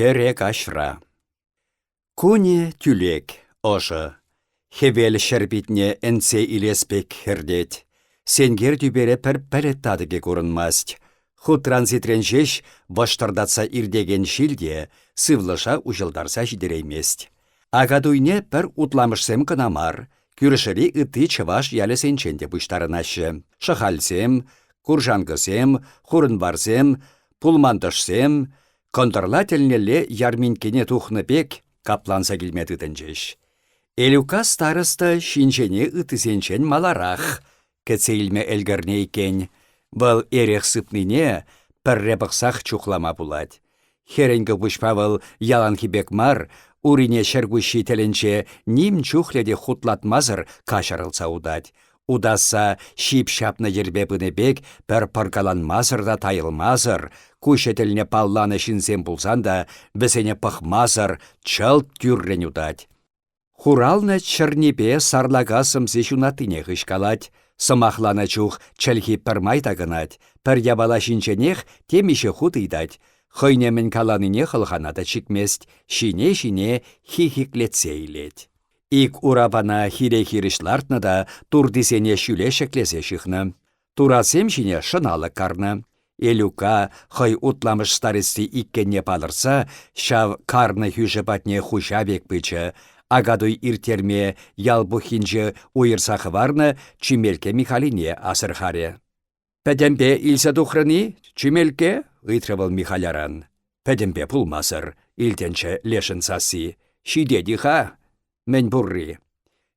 Хӗре каҫра. Кунӗ тӳлек, ӑшӑ. Хӗвел ҫӗр питне ӗнтсе илес пек хӗртет. Сенкер тӳпере пӗр пӗлӗт татӑкӗ курӑнмасть. Хутран-ситрен ҫеҫ вӑштӑртатса иртекен ҫил те сывлӑша уҫӑлтарса ҫитереймест. Акатуйне пӗр утламӑшсем кӑна мар, кӳршӗри ытти чӑваш ялӗсенчен те пуҫтарӑнаҫҫӗ. Шӑхальсем, куршанкӑсем, хурӑнварсем, пулмантӑшсем, кӑнтӑрла тӗлнелле ярминккене тухнӑ пек капланса килме тытӑнчӗҫ. Элюка староста ҫинҫене ыттисенчен маларах кӗтсе илме ӗлкӗрнӗ иккен. Вӑл эрех сыпнине пӗрре пӑхсах чухлама пулать. Хӗрӗнкӗ пуҫпа вӑл яланхи пек мар, урине чӗркуҫҫи тӗлӗнче ним чухлӗ те хутлатмасӑр каҫӑрӑлса утать. Утасса ҫип ҫапнӑ йӗрпе пынӑ пек пӗр пӑркаланмасӑр та тайӑлмасӑр, куҫӗ тӗлне палланӑ ҫынсем пулсан та вӗсене пӑхмасӑр чӑлт тӳррӗн утать. Хуралнӑ чӗрнипе сарлака сӑмси ҫунаттине хыҫкалать, сӑмахланӑ чух чӗлхи пӗрмай такӑнать, пӗр япала ҫинченех темиҫе хут ыйтать, хӑйне мӗн каланине хӑлхана та чикмест, ҫине-ҫине хихиклетсе илет. Ик урапана хире-хирӗҫ лартнӑ та туртисене ҫӳле ҫӗклесе ҫыхнӑ. Турасем ҫине шӑналӑк карнӑ. Элюка хӑй утламӑш старости иккенне палӑртса ҫав карнӑ хӳшӗ патне хуҫа пек пычӗ. Акатуй ирттерме ял пуххинче уйӑрса хӑварнӑ Чӳмелкке Михалине асӑрхарӗ. «Пӗтӗмпе илсе тухрӑн-и, Чӳмелкке?» — ыйтрӗ вӑл Михаляран. «Пӗтӗмпе пулмасӑр», — илтӗнчӗ лешӗн сасси. «Ҫитет-и-ха? Мӗн пурри?»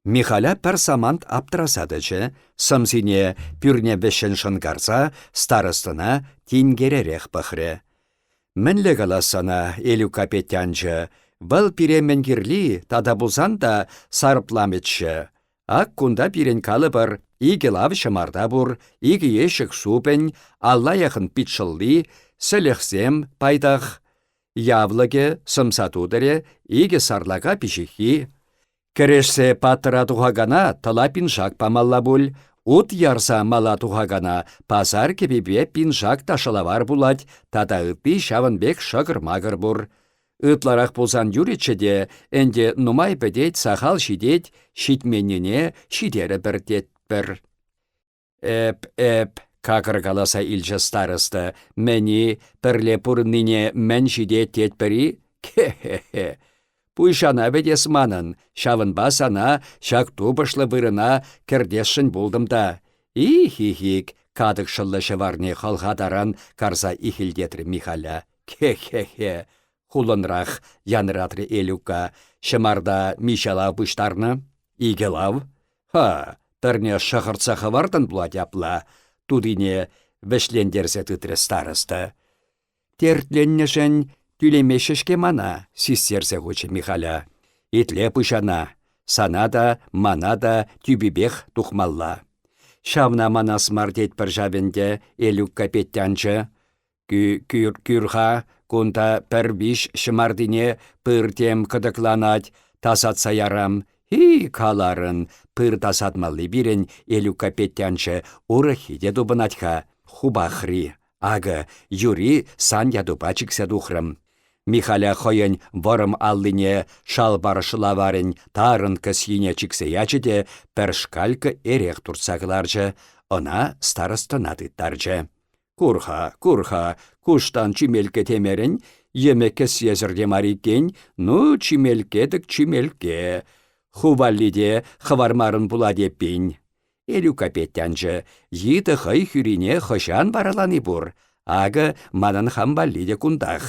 Михаля пӗр самант аптраса тӑчӗ, сӑмсине пӳрне вӗҫҫӗн шӑнкарса старостӑна тинкеререх пӑхрӗ. «Мӗнле калас сана, Элюкка Петянчӑ, вӑл пире мӗн кирли тата пулсан та сарӑпламӗччӗ. Ак кунта пирӗн калӑпӑр, икӗ лав ҫӑмарта пур, икӗ ещӗк супӑнь, алла яхӑн питшӑлли, сӗлӗхсем пайтах. Явлӑкӗ, сӑмса тутӑрӗ, икӗ сарлака пиҫиххи. Кӗрешсе паттӑра тухакана тӑла пиншак памалла пуль, ут ярса мала тухакана пасар кӗпипе пиншак та шӑлавар пулать тата ытти ҫавӑн пек шӑкӑр-макӑр пур. Ытларах пулсан юрӗччӗ те, ӗнтӗ нумай пӗтет, сахал ҫитет, ҫитменнине ҫитерӗпӗр тетпӗр. Эп, эп, какӑркаласа илчӗ староста, мӗн-и, пӗрле пурӑннине мӗн ҫитет тетпӗр-и? Хе-хе-хе. Пуҫана вӗт эс манӑн, ҫавӑнпа сана ҫак тупӑшлӑ вырӑна кӗртесшӗн пултӑм та. И-хи-хик, катӑк шӑллӑ ҫӑварне хӑлха таран карса ихӗлтетрӗ Михаля. Хе-хе-хе! хулӑнрах янратрӗ Элюкка. Ҫӑмарта миҫе лав пуҫтарнӑ? Икӗ лав. Ха, пӗрне шӑхӑртса хӑвартӑн пулать апла, тутине вӗҫлентерсе тытрӗ староста. Тертленнӗшӗн тӳлемеҫҫӗ-ҫке мана, систерсе хучӗ Михаля. Итле пуҫана, сана та, мана та тӳпипех тухмалла. Ҫавна манас мар тетпӗр ҫав ӗнтӗ, Элюкка Петтянчӑ. Кӳр-ха, кунта пӗр виҫ ҫӑмартине пыр тем кӑтӑкланать, тасатса ярам. Хи, каларӑн, пыр тасатмалли пирӗн Элюкка Петтянчӑ урӑххи те тупӑнать-ха, хупахри. Акӑ, юри сан ятупа чиксе тухрӑм. Михаля хӑйӗн вӑрӑм аллине шалпар шӑлаварӗн тарӑн кӗсйине чиксе ячӗ те пӗр шкалькӑ эрех туртса кӑларчӗ, ӑна старостӑна тыттарчӗ. Кур-ха, кур-ха, куштан чимелкке темерӗн, йӗмӗ кӗсьесӗр те мар иккен, ну, чимелкке-тӗк чимелкке. Ху валли те хӑвармарӑн пулать эппин. Элюкка Петтянчӑ, йытӑ хӑй хӳрине хӑҫан варалани пур. Акӑ манӑн хам валли те кунтах.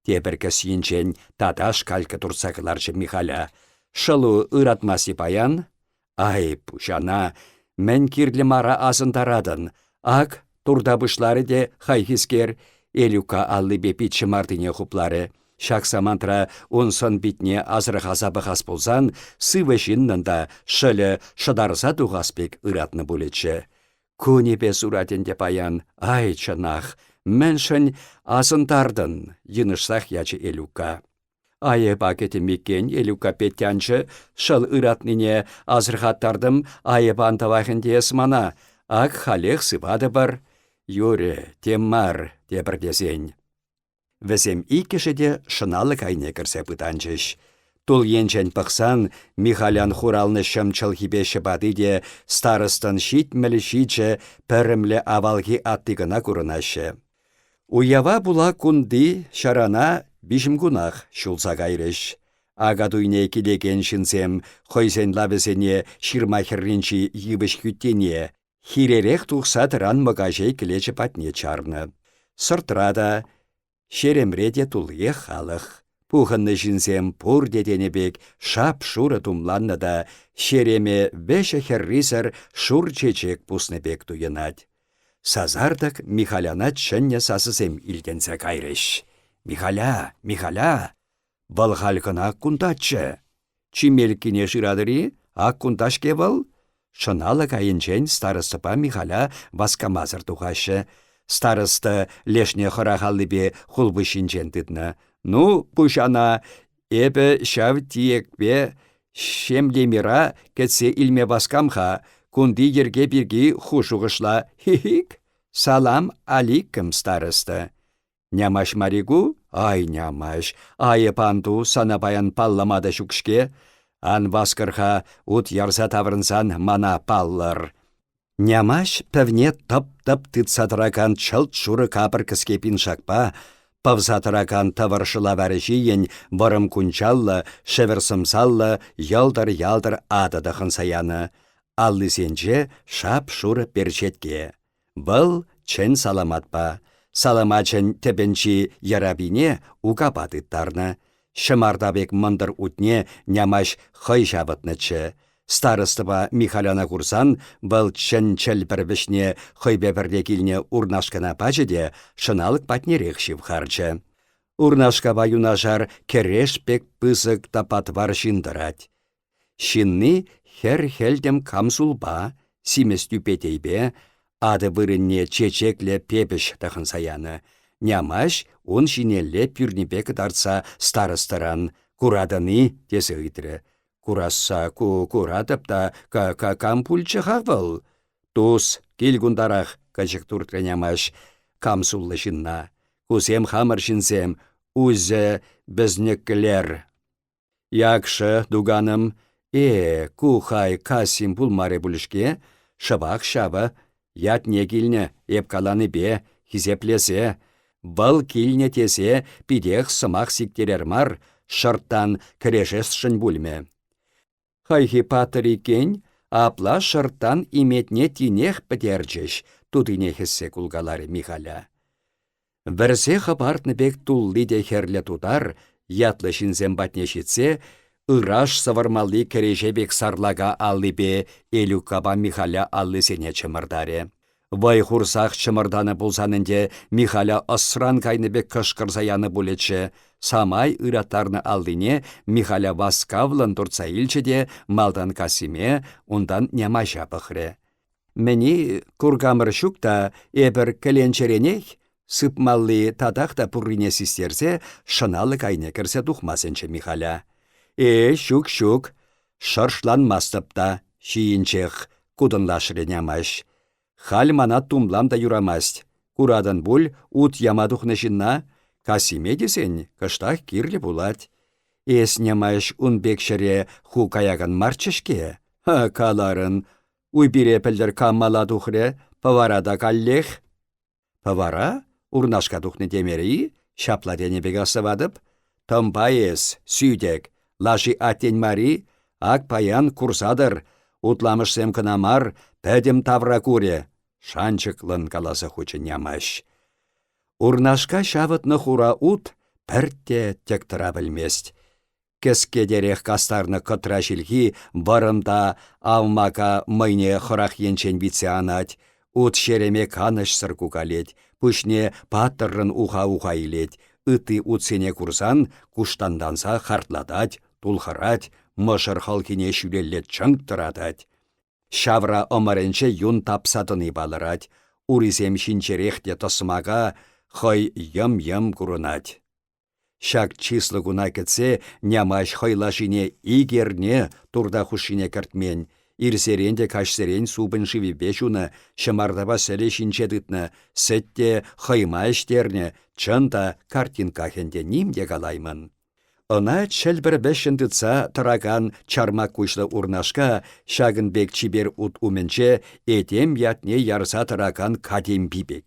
Тепӗр кӗсйинчен тата шкалькӑ туртса кӑларчӗ Михаля. Шӑлу ыратмасть-и паян? Ай, пуҫана, мӗн кирлӗ мара асӑнтаратӑн? Ак, турта пуҫларӗ те хайхискер, Элюкка аллипе пит ҫӑмартине хупларӗ. Ҫак самантра ун сӑн-питне асӑрхаса пӑхас пулсан сывӑ ҫыннӑн та шӑлӗ шӑтарса тухас пек ыратнӑ пулӗччӗ. Кунӗпе сурать ӗнтӗ паян, ай, чӑнах, мӗншӗн асӑнтартӑн, йынӑшсах ячӗ Элюкка. Айӑпа кӗтӗм иккен, Элюкка Петтянчӑ, шӑл ыратнине асӑрхаттартӑм, айӑпан тӑвах ӗнтӗ эс мана. Ак халех сыватӑпӑр. Юрӗ, тем мар, тепӗр тесен. Вӗсем иккӗшӗ те шӑналӑк айне кӗрсе пытанчӗҫ. Тул енчен пӑхсан Михалян хуралнӑ ҫӑм чӑлхипе ҫӑпати те старостӑн 77 пӗрӗмлӗ авалхи атти кӑна курӑнаҫҫӗ. Уява пула кунти ҫарана виҫӗмкунах ҫулса кайрӗҫ. Акатуйне килекен ҫынсем хӑйсен лавӗсене ҫырма хӗрринчи йывӑҫ хӳттине, хиререх тухса тӑран мӑкаҫей кӗлечӗ патне чарнӑ. Сӑртра та, ҫеремре те туллиех халӑх. Пухӑннӑ ҫынсем пурте тенӗ пек шап-шурӑ тумланнӑ та ҫереме вӗҫӗ-хӗррисӗр шур чечек пуснӑ пек туйӑнать. Сасартӑк Михаляна чӗннӗ сасӑсем илтӗнсе кайрӗҫ. «Михаля! Михаля!» Вӑл халь кӑна кунтаччӗ. Чимелккине шыратӑр-и? Ак кунта-ҫке вӑл. Шӑналӑк айӗнчен старостӑпа Михаля васкамасӑр тухаҫҫӗ. Староста лешне хӑрах аллипе хулпуҫҫинчен тытнӑ. «Ну, пуҫана, эпӗ ҫав тиекпе Ҫемлемира кӗтсе илме васкам-ха, кунти йӗрке пирки ху шухӑшла, хи-хик. Салам аликкӗм, староста. Нямаҫ мар-и ку? Ай, нямаҫ, айӑп ан ту, сана паян паллама та ҫук-ҫке. Ан васкӑр-ха, ут ярса таврӑнсан мана паллӑр. Нямаҫ пӗвне тӑп-тӑп тытса тӑракан чӑлт шурӑ капӑр кӗске пиншакпа, пӑвса тӑракан тӑвӑр шӑлаварӗ ҫийӗн вӑрӑм кунчаллӑ, шӗвӗр сӑмсаллӑ йӑлтӑр-ялтӑр атӑ тӑхӑнса янӑ. Аллисенче шап-шурӑ перчетке. Вӑл чӗн саламатпа, саламачӗн тӗпӗнчи ярапине укапа тыттарнӑ. Ҫӑмарта пек мӑнтӑр утне Нямаҫ хӑй ҫавӑтнӑччӗ. Старостӑпа Михаляна курсан вӑл чӗн чӗлпӗр вӗҫне хӑйпе пӗрле килнӗ Урнашкана пачӗ те шӑналӑк патнерех ҫывхарчӗ. Урнашкапа юнашар кӗреш пек пысӑк та патвар ҫын тӑрать. Ҫынни хӗр-хӗлтӗм камсулпа, симӗс тӳпетейпе, атӑ вырӑнне чечеклӗ пепӗҫ тӑхӑнса янӑ. Нямаҫ ун ҫинелле пӳрнипе кӑтартса старостӑран «Куратӑн-и?» тесе ыйтрӗ. «Курасса ку куратӑп та ка-ка-кам пулчӗ-ха вӑл?» «Тус, кил кунтарах!» — кӑчӑк туртрӗ Нямаҫ камсуллӑ ҫынна. «Кусем хамӑр ҫынсем, узӗ бӗзнӗклер!» Якшӑ, дуганӑм, э, ку хай Касим пулмарӗ пуль-ҫке, шӑпах ҫавӑ. Ятне килнӗ, эп каланипе, хисеплесе. Вӑл килнӗ тесе питех сӑмах сиктерер мар, шӑрттан кӗрешесшӗн пулмӗ. Хайхи паттӑр иккен, апла шӑрттан иметне тинех пӗтерчӗҫ, тутине хӗссе кулкаларӗ Михаля. Вӗрсе хӑпартнӑ пек тулли те хӗрлӗ тутар, ятлӑ ҫынсем патне ҫитсе, ыраш сӑвӑрмалли кӗреҫе пек сарлака аллипе Элюккапа Михаля аллисене чӑмӑртарӗ. Вӑй хурсах чӑмӑртанӑ пулсан ӗнтӗ Михаля ӑсран кайнӑ пек кӑшкӑрса янӑ пулӗччӗ. Самай ыраттарнӑ аллине Михаля васкавлӑн туртса илчӗ те малтан Касиме, унтан Нямаҫа пӑхрӗ. Мӗн-и, куркамӑр ҫук та, эпӗр кӗленчеренех сыпмалли татах та пуррине систерсе шӑналӑк айне кӗрсе тухма сӗнчӗ Михаля. Э, ҫук-ҫук, шӑршланмастӑп та, ҫийӗнчех кутӑнлашрӗ Нямаҫ. Халь мана тумлам та юрамасть. Куратӑн пуль, ут яма тухнӑ ҫынна. Касиме тесен кӑштах кирлӗ пулать. Эс, Нямаҫ, ун пек ҫӗре ху каякан марччӗ-ҫке. Ха, каларӑн, Уй пире пӗлтӗр кам мала тухрӗ, Пӑвара та каллех. Пӑвара? Урнашка тухнӑ темерӗ-и? Ҫапла тенӗ пек астӑватӑп. Тӑмпа эс, сӳтӗк, лаши аттен мар-и? Ак паян курсатӑр, утламӑшсем кӑна мар, пӗтӗм тавра курӗ, шанчӑклӑн каласа хучӗ Нямаҫ. Урнашка ҫавӑтнӑ хура ут пӗртте тӗк тӑра пӗлмест. Кӗскетерех кастарнӑ кӑтра ҫилхи вӑрӑм та авмака мӑйне хӑрах енчен витсе анать. Ут ҫереме канӑҫсӑр кукалет, пуҫне паттӑррӑн уха-уха илет, ытти утсене курсан куштанланса хартлатать, тулхӑрать, мӑшӑр хӑлхине ҫӳлелле чӑнк тӑратать. Ҫавра ӑмӑрӗнче юн тапса тӑни палӑрать, урисем ҫинчерех те тӑсмака хӑй йӑм-йӑм курӑнать. Ҫак чыслӑ куна кӗтсе Нямаҫ хӑй лашине ик эрне турта хушшине кӗртмен. Ирсерен те каҫсерен супӑнь шывӗпе ҫунӑ, ҫӑмартапа сӗлӗ ҫинче тытнӑ, сӗт те хӑйма ӗҫтернӗ, чӑн та картинках ӗнтӗ ним те калаймӑн. Ӑна чӗлпӗр вӗҫҫӗн тытса тӑракан чармак куҫлӑ Урнашка ҫакӑн пек чипер ут умӗнче этем ятне ярса тӑракан катемпи пек.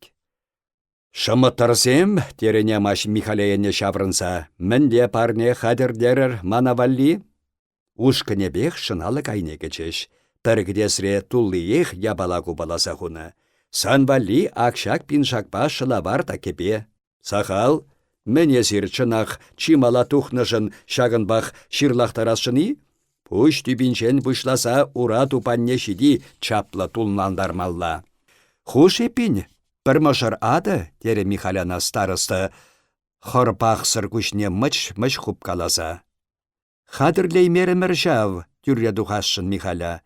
«Шӑмӑттӑрсем, — терӗ Нямаҫ Михаляйне ҫаврӑнса, — мӗнле парне хатӗрлерӗр мана валли?» Ушкӑнӗпех шӑналӑк айне кӗчӗҫ. Пӗр кӗтесре туллиех япала купаласа хунӑ. «Сан валли ак ҫак пиншакпа шӑлавар та кӗпе. Сахал. Мӗн эсир, чӑнах, чи мала тухнӑшӑн ҫакӑнпах ҫырлахтарасшӑн-и? Пуҫ тӳпинчен пуҫласа ура тупанне ҫити чаплӑ тумлантармалла. Хуш эппин, пӗр мӑшӑр атӑ, терӗ Михаляна староста, хӑрпахсӑр куҫне мӑч-мӑч хупкаласа. Хатӗрлеймерӗмӗр ҫав, тӳрре тухасшӑн Михаля.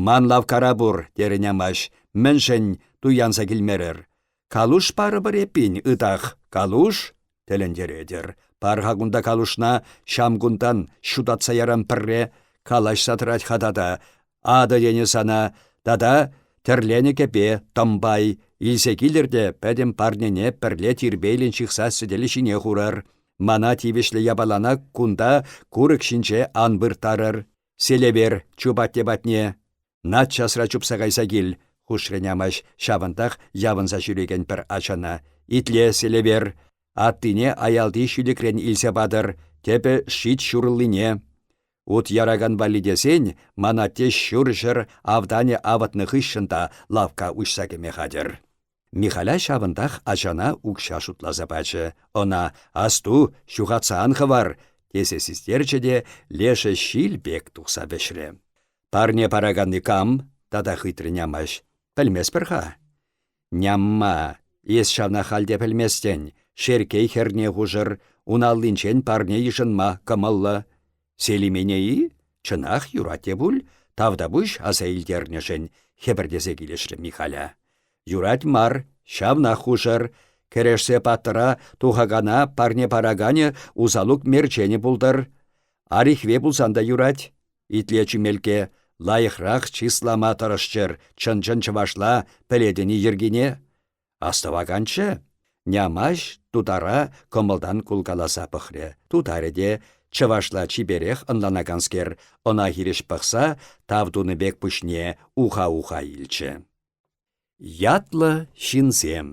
Ман лавккара пур, терӗ Нямаҫ. Мӗншӗн туянса килмерӗр? Калуш парӑпӑр эппин, ытах. Калуш? Тӗлӗнтеретӗр. Пар-ха кунта калушна, ҫамкунтан ҫутатса ярам пӗрре. Калаҫса тӑрать-ха тата. Атӑ тенӗ сана. Тата тӗрленӗ кӗпе, тӑмпай. Илсе килӗр те пӗтӗм парнене пӗрле тирпейлӗн ҫыхса сӗтел ҫине хурӑр. Мана тивӗҫлӗ япалана кунта курӑк ҫинче ан вырттарӑр. Селевер чупатте патне. Наччасра чупса кайса кил, хушрӗ Нямаҫ ҫавӑнтах явӑнса ҫӳрекен пӗр ачана. Итле, Селевер, аттине аялти ҫӳлӗкрен илсе патӑр, тӗпӗ шит ҫурӑллине. Ут яракан валли тесен, ман атте ҫурҫӗр автанӗ авӑтнӑ хыҫҫӑн та лавкка уҫса кӗме хатӗр. Михаля ҫавӑнтах ачана укҫа шутласа пачӗ. Ӑна «Асту, ҫухатса ан хӑвар!» тесе систерчӗ те лешӗ ҫил пек тухса вӗҫрӗ. «Парне параканни кам?» татах ыйтрӗ Нямаҫ. «Пӗлместпӗр-ха». «Нямма, эс ҫавна халь те пӗлместӗн. Шерккей хӗрне хушӑр, ун аллинчен парне йышӑнма кӑмӑллӑ. Селимене-и? Чӑнах, юрать те пуль. Тавтапуҫ аса илтернӗшӗн, хӗпӗртесе килӗшрӗ Михаля. Юрать мар, ҫавнах хушӑр. Кӗрешсе паттӑра тухакана парне параканӗ Усалук мерченӗ пултӑр. Арихве пулсан та юрать. Итле, Чӳмелкке, лайӑхрах чыслама тӑрӑшчӑр, чӑн-чӑн чӑвашла пӗлетӗн-и йӗркине? Астӑваканччӗ? Нямаҫ тутара кӑмӑлтан кулкаласа пӑхрӗ. Тутарӗ те, чӑвашла чиперех ӑнланаканскер, ӑна хирӗҫ пӑхса тав тунӑ пек пуҫне уха-уха илчӗ. Ятлӑ ҫынсем.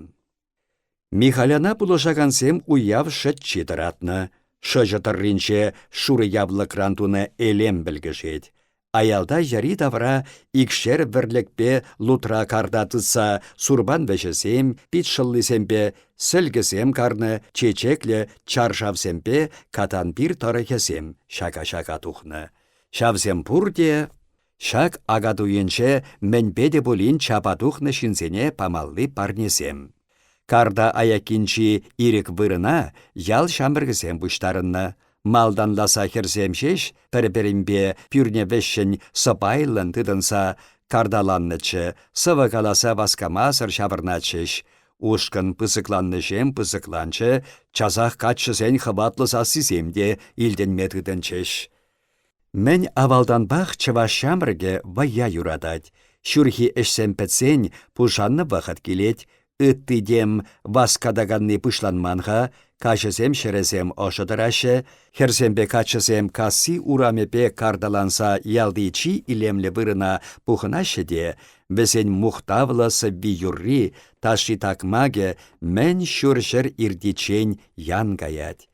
Михаляна пулӑшакансем уяв шӑччи тӑратнӑ. Шӑчӑ тӑрринче шурӑ явлӑкран тунӑ элем вӗлкӗшет. Аялта йӗри-тавра икшер вӗрлӗкпе лутра карта тытса сурпан вӗҫӗсем, пит шӑллисемпе сӗлкӗсем карнӑ чечеклӗ чаршавсемпе катанпир тӑрӑхӗсем ҫака-ҫака тухнӑ. Ҫавсем пурте Ҫак акатуйӗнче мӗнпе те пулин чапа тухнӑ ҫынсене памалли парнесем. Карта аяккинчи ирӗк вырӑна ял ҫамрӑкӗсем пуҫтарӑннӑ. Малтанласа хӗрсем ҫеҫ пӗр-пӗринпе пӳрне вӗҫҫӗн сӑпайлӑн тытӑнса карталаннӑччӗ, сӑвӑ каласа васкамасӑр ҫаврӑнатчӗҫ. Ушкӑн пысӑкланнӑҫем пысӑкланчӗ, часах каччӑсен хӑватлӑ сассисем те илтӗнме тытӑнчӗҫ. Мӗн авалтанпах чӑваш ҫамрӑкӗ вӑййа юратать. Ҫурхи ӗҫсем пӗтсен пушаннӑ вӑхӑт килет. Ытти тем васкатаканни пуҫланман-ха, каҫӑсем ҫӗрӗсем ӑшӑ тӑраҫҫӗ. Хӗрсемпе каччӑсем касси урамӗпе карталанса ялти чи илемлӗ вырӑна пухӑнаҫҫӗ те вӗсен мухтавлӑ сӑвви-юрри, ташши-такмакӗ мӗн ҫур ҫӗр иртиччен ян каять.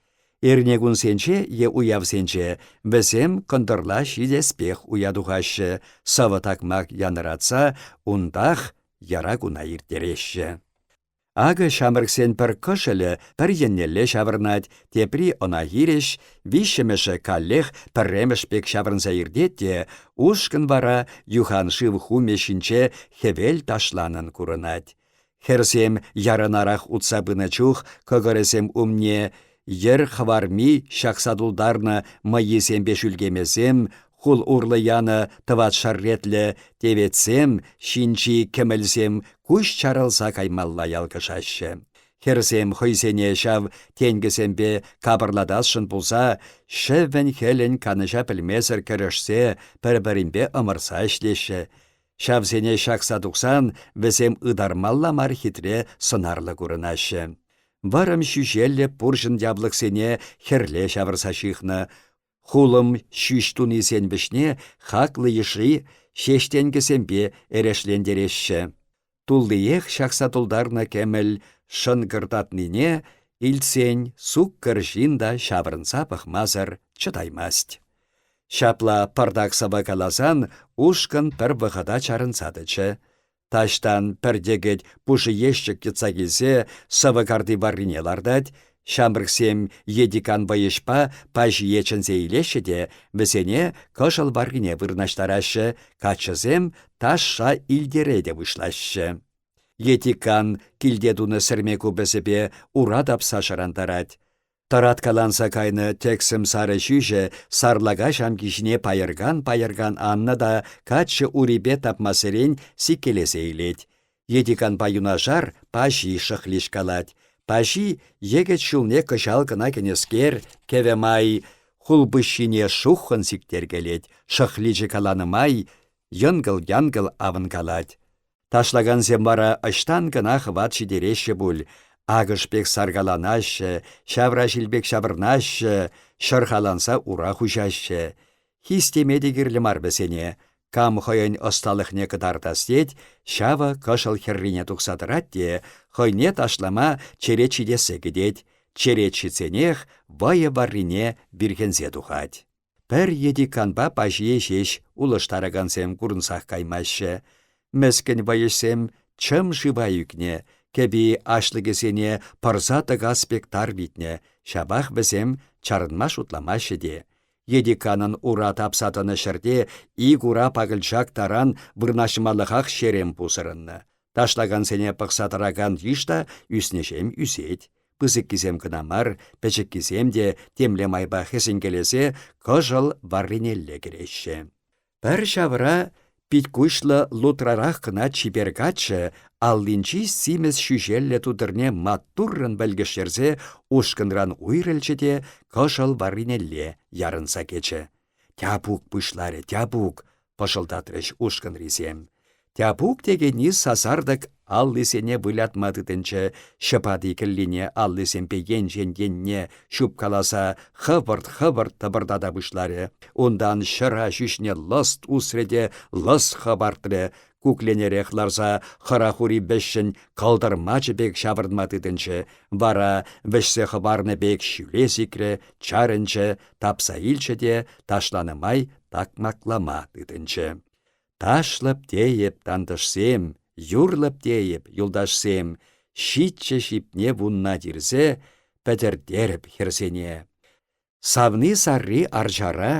Эрнекунсенче е уявсенче вӗсем кӑнтӑрла ҫитеспех уя тухаҫҫӗ, сӑвӑ-такмак янӑратса унтах яра куна ирттереҫҫӗ. Акӑ ҫамрӑксен пӗр кӑшӑлӗ пӗр еннелле ҫаврӑнать, тепри ӑна хирӗҫ, виҫҫӗмӗшӗ каллех пӗрремӗш пек ҫаврӑнса иртет те ушкӑн вара юхан шыв хумӗ ҫинче хӗвел ташланӑн курӑнать. Хӗрсем ярӑнарах утса пынӑ чух кӑкӑрӗсем умне йӗр хӑварми ҫакса тултарнӑ мӑййисемпе шӳлкемесем, хул урлӑ янӑ тӑватшар ретлӗ теветсем ҫинчи кӗмӗлсем куҫ чарӑлса каймалла ялкӑшаҫҫӗ. Хӗрсем хӑйсене ҫав тенкӗсемпе капӑрлатасшӑн пулса ҫӗвӗн-хӗлӗн канӑҫа пӗлмесӗр кӗрешсе пӗр-пӗринпе ӑмӑртса ӗҫлеҫҫӗ. Ҫавсене ҫакса тухсан вӗсем ытармалла мар хитре сӑнарлӑ курӑнаҫҫӗ. Вӑрӑм ҫӳҫеллӗ пурҫӑн явлӑксене хӗрле ҫавӑрса ҫыхнӑ, Хулӑм ҫӳҫ тунисен вӗҫне хаклӑ йышши ҫеҫтенкӗсемпе эрешлентереҫҫӗ. Туллиех ҫакса тултарнӑ кӗмӗл шӑнкӑртатнине илтсен суккӑр ҫын та ҫаврӑнса пӑхмасӑр чӑтаймасть. Ҫапла пӑртак сӑвӑ каласан ушкӑн пӗр вӑхӑта чарӑнса тӑчӗ. Таҫтан пӗр йӗкӗт пушӑ ешчӗк йӑтса килсе сӑвӑ карти варрине лартать, ҫамрӑксем Едикан вӑйӑҫпа паҫие чӗнсе илеҫҫӗ те вӗсене кӑшӑл варрине вырнаҫтараҫҫӗ, каччӑсем ташша илтере те пуҫлаҫҫӗ. Етикан килте тунӑ сӗрме купӑсӗпе ура тапса шӑрантарать. Тӑраткаланса кайнӑ тӗксӗм сарӑ ҫӳҫӗ сарлака ҫамки ҫине пайӑркан-пайӑркан аннӑ та каччӑ урипе тапмассерен сиккелесе илет. Етиканпа юнашар Паҫи шӑхлич калать. Паҫи йӗкӗт ҫулне кӑҫал кӑна кӗнӗскер, кӗвӗ май хулпуҫҫине шуххӑн сиктеркелет, шӑхличӗ каланӑ май йӑнкӑл-янкӑл авӑнкалать. Ташлакансем вара ӑҫтан кӑна хӑват ҫитереҫҫӗ пуль, акӑш пек саркаланаҫҫӗ, ҫавра ҫил пек ҫаврӑнаҫҫӗ, ҫӑрхаланса ура хуҫаҫҫӗ. Хистеме те кирлӗ мар вӗсене. Кам хӑйӗн ӑсталӑхне кӑтартас тет, ҫавӑ кӑшӑл хӗррине тухса тӑрать те хӑйне ташлама черет ҫитессе кӗтет, черет ҫитсенех вӑйӑ варрине вирхӗнсе тухать. Пӗр йӗтиканпа паҫие ҫеҫ улӑштаракансем курӑнсах каймаҫҫӗ. Мӗскӗн вӑйӑҫсем чӑм шыва ӳкнӗ, кӗпи ашлӑкӗсене пӑрса тӑкас пек тар витнӗ, ҫапах вӗсем чарӑнма шутламаҫҫӗ те. Йӗтиканӑн ура тапса тӑнӑ ҫӗрте ик ура пакӑлчак таран вырнаҫмалӑхах ҫерем пусӑрӑннӑ. Ташлакансене пӑхса тӑракан йыш та ӳснӗҫем ӳсет. Пысӑккисем кӑна мар, пӗчӗккисем те темле майпа хӗсӗнкелесе кӑшӑл варринелле кӗреҫҫӗ. Пӗр ҫавра пит-куҫлӑ лутрарах кӑна чипер каччӑ аллинчи симӗс ҫӳҫеллӗ тутӑрне маттуррӑн вӗлкӗштерсе ушкӑнран уйрӑлчӗ те кӑшӑл варринелле ярӑнса кӗчӗ. Тяпук пуҫларӗ, Тяпук, пӑшӑлтатрӗҫ ушкӑнрисем. Тяпук текенни сасартӑк аллисене вылятма тытӑнчӗ, ҫӑпати кӗллине аллисемпе енчен енне ҫупкаласа хӑвӑрт-хӑвӑрт тӑпӑртата пуҫларӗ. Унтан ҫӑра ҫӳҫне лӑст усрӗ те лӑс хӑпартрӗ, кукленерех ларса хӑрах ури вӗҫҫӗн кӑлтӑрмачӗ пек ҫаврӑнма тытӑнчӗ, вара вӗҫсе хӑпарнӑ пек ҫӳле сикрӗ, чарӑнчӗ, тапса илчӗ те ташланӑ май такмаклама тытӑнчӗ. Ташлӑп тейӗп, тантӑшсем, юрлӑп тейӗп, юлташсем, ҫиччӗ ҫипне вунна тирсе пӗтӗртерӗп хӗрсене. Савни сарри арчара,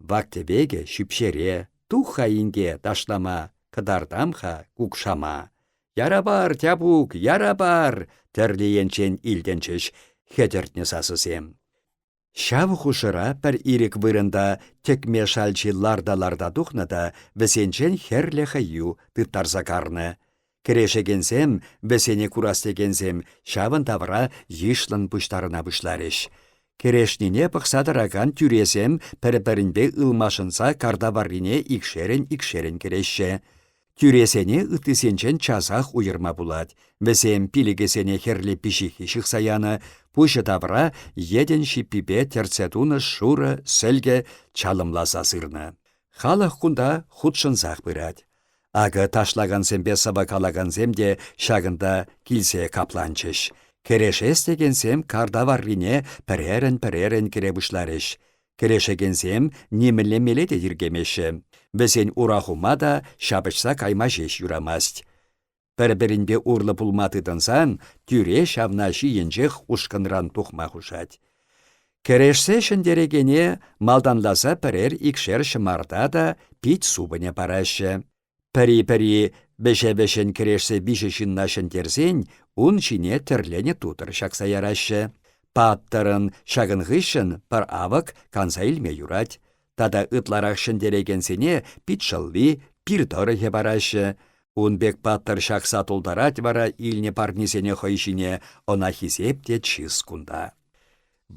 вак-тӗвекӗ ҫӳпҫере, тух-ха инке ташлама, кӑтартам-ха кукшама. Яра пар, Тяпук, яра пар! тӗрлӗ енчен илтӗнчӗҫ хӗтӗртнӗ сасӑсем. Ҫав хушӑра пӗр ирӗк вырӑнта тӗкме шалчи ларта-ларта тухнӑ та вӗсенчен хӗрлӗ хӑю тыттарса карнӑ. Кӗрешекенсем, вӗсене курас текенсем ҫавӑн тавра йышлӑн пуҫтарӑна пуҫларӗҫ. Кӗрешнине пӑхса тӑракан тӳресем пӗр-пӗринпе ылмашӑнса карта варрине икшерӗн-икшерӗн кӗреҫҫӗ. Тӳресене ыттисенчен часах уйӑрма пулать. Вӗсем пилӗкӗсене хӗрлӗ пиҫиххи ҫыхса янӑ, пуҫӗ тавра йӗтӗн ҫиппипе тӗртсе тунӑ шурӑ сӗлкӗ чалӑмласа сырнӑ. Халӑх кунта хутшӑнсах пырать. Акӑ ташлакансемпе сӑвӑ калакансем те ҫакӑнта килсе капланчӗҫ. Кӗрешес текенсем карта варрине пӗрерӗн-пӗрерӗн кӗре пуҫларӗҫ. Кӗрешекенсем нимӗнле меле те тиркемеҫҫӗ. Вӗсен ура хума та ҫапӑҫса кайма ҫеҫ юрамасть. Пӗр-пӗринпе урлӑ пулма тытӑнсан тӳре ҫавна ҫийӗнчех ушкӑнран тухма хушать. Кӗрешсе ҫӗнтерекене малтанласа пӗрер-икшер ҫӑмарта та пит супӑнӗ параҫҫӗ. Пӗри-пӗри вӗҫе-вӗҫӗн кӗрешсе виҫӗ ҫынна ҫӗнтерсен ун ҫине тӗрленӗ тутӑр ҫакса яраҫҫӗ. Паттӑрӑн ҫакӑн хыҫҫӑн пӗр авӑк канса илме юрать. Тата ытларах ҫӗнтерекенсене пит шӑлли, пир тӑрӑхӗ параҫҫӗ. Ун пек паттӑр ҫакса тултарать вара илнӗ парнисене хӑй ҫине, ӑна хисеп те чыс кунта.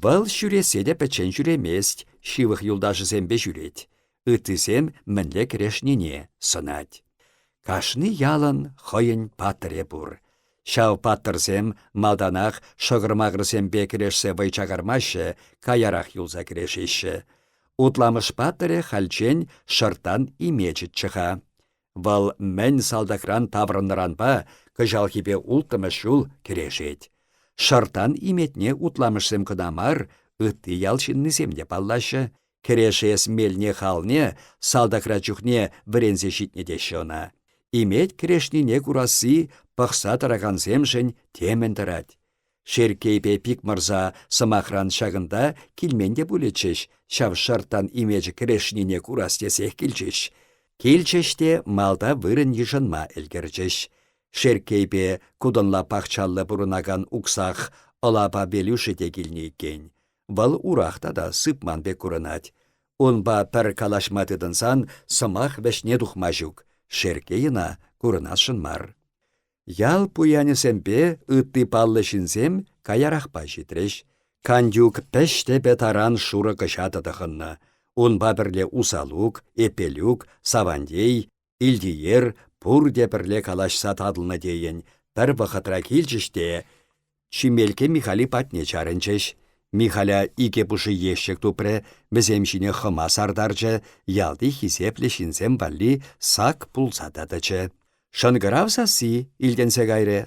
Вӑл ҫӳрессе те пӗччен ҫӳремест, ҫывӑх юлташӗсемпе ҫӳрет. Ыттисем мӗнле кӗрешнине сӑнать. Кашни ялӑн хӑйӗн паттӑрӗ пур. Ҫав паттӑрсем малтанах шӑкӑр-макӑрсемпе кӗрешсе вӑй чакармаҫҫӗ, каярах юлса кӗрешеҫҫӗ. Утламӑш паттӑрӗ хальччен шӑрттан имечӗччӗ-ха. Вӑл мӗн салтакран таврӑннӑранпа кӑҫалхипе улттӑмӗш ҫул кӗрешет. Шӑрттан иметне утламӑшсем кӑна мар, ытти ял ҫыннисем те паллаҫҫӗ. Кӗрешес мелне-халне салтакра чухне вӗренсе ҫитнӗ теҫҫӗ ӑна. Имет кӗрешнине курасси пӑхса тӑракансемшӗн темӗн тӑрать. Шерккейпе Пикмӑрса, сӑмахран, ҫакӑнта килмен те пулӗччӗҫ, ҫав шӑрттан имечӗ кӗрешнине курас тесех килчӗҫ. Килчӗҫ те малта вырӑн йышӑнма ӗлкӗрчӗҫ. Шерккейпе кутӑнла пахчаллӑ пурӑнакан уксах ӑлапа Велюшӗ те килнӗ иккен. Вӑл урах тата сыпман пек курӑнать. Унпа пӗр калаҫма тытӑнсан сӑмах вӗҫне тухма ҫук, Шерккей ӑна курӑнасшӑн мар. Ял пуянӗсемпе ытти паллӑ ҫынсем каярахпа ҫитрӗҫ. Кантюк пӗҫ тӗпӗ таран шурӑ кӑҫатӑ тӑхӑннӑ. Унпа пӗрле Усалук, Эпелюк, Савантей, Илтиер пурте пӗрле калаҫса татӑлнӑ тейӗн, пӗр вӑхӑтра килчӗҫ те Чимелкке Михали патне чарӑнчӗҫ. Михаля икӗ пушӑ ещӗк тупрӗ, вӗсем ҫине хӑма сартарчӗ, ялти хисеплӗ ҫынсем валли сак пулса та тӑчӗ. Шӑнкӑрав сасси илтӗнсе кайрӗ.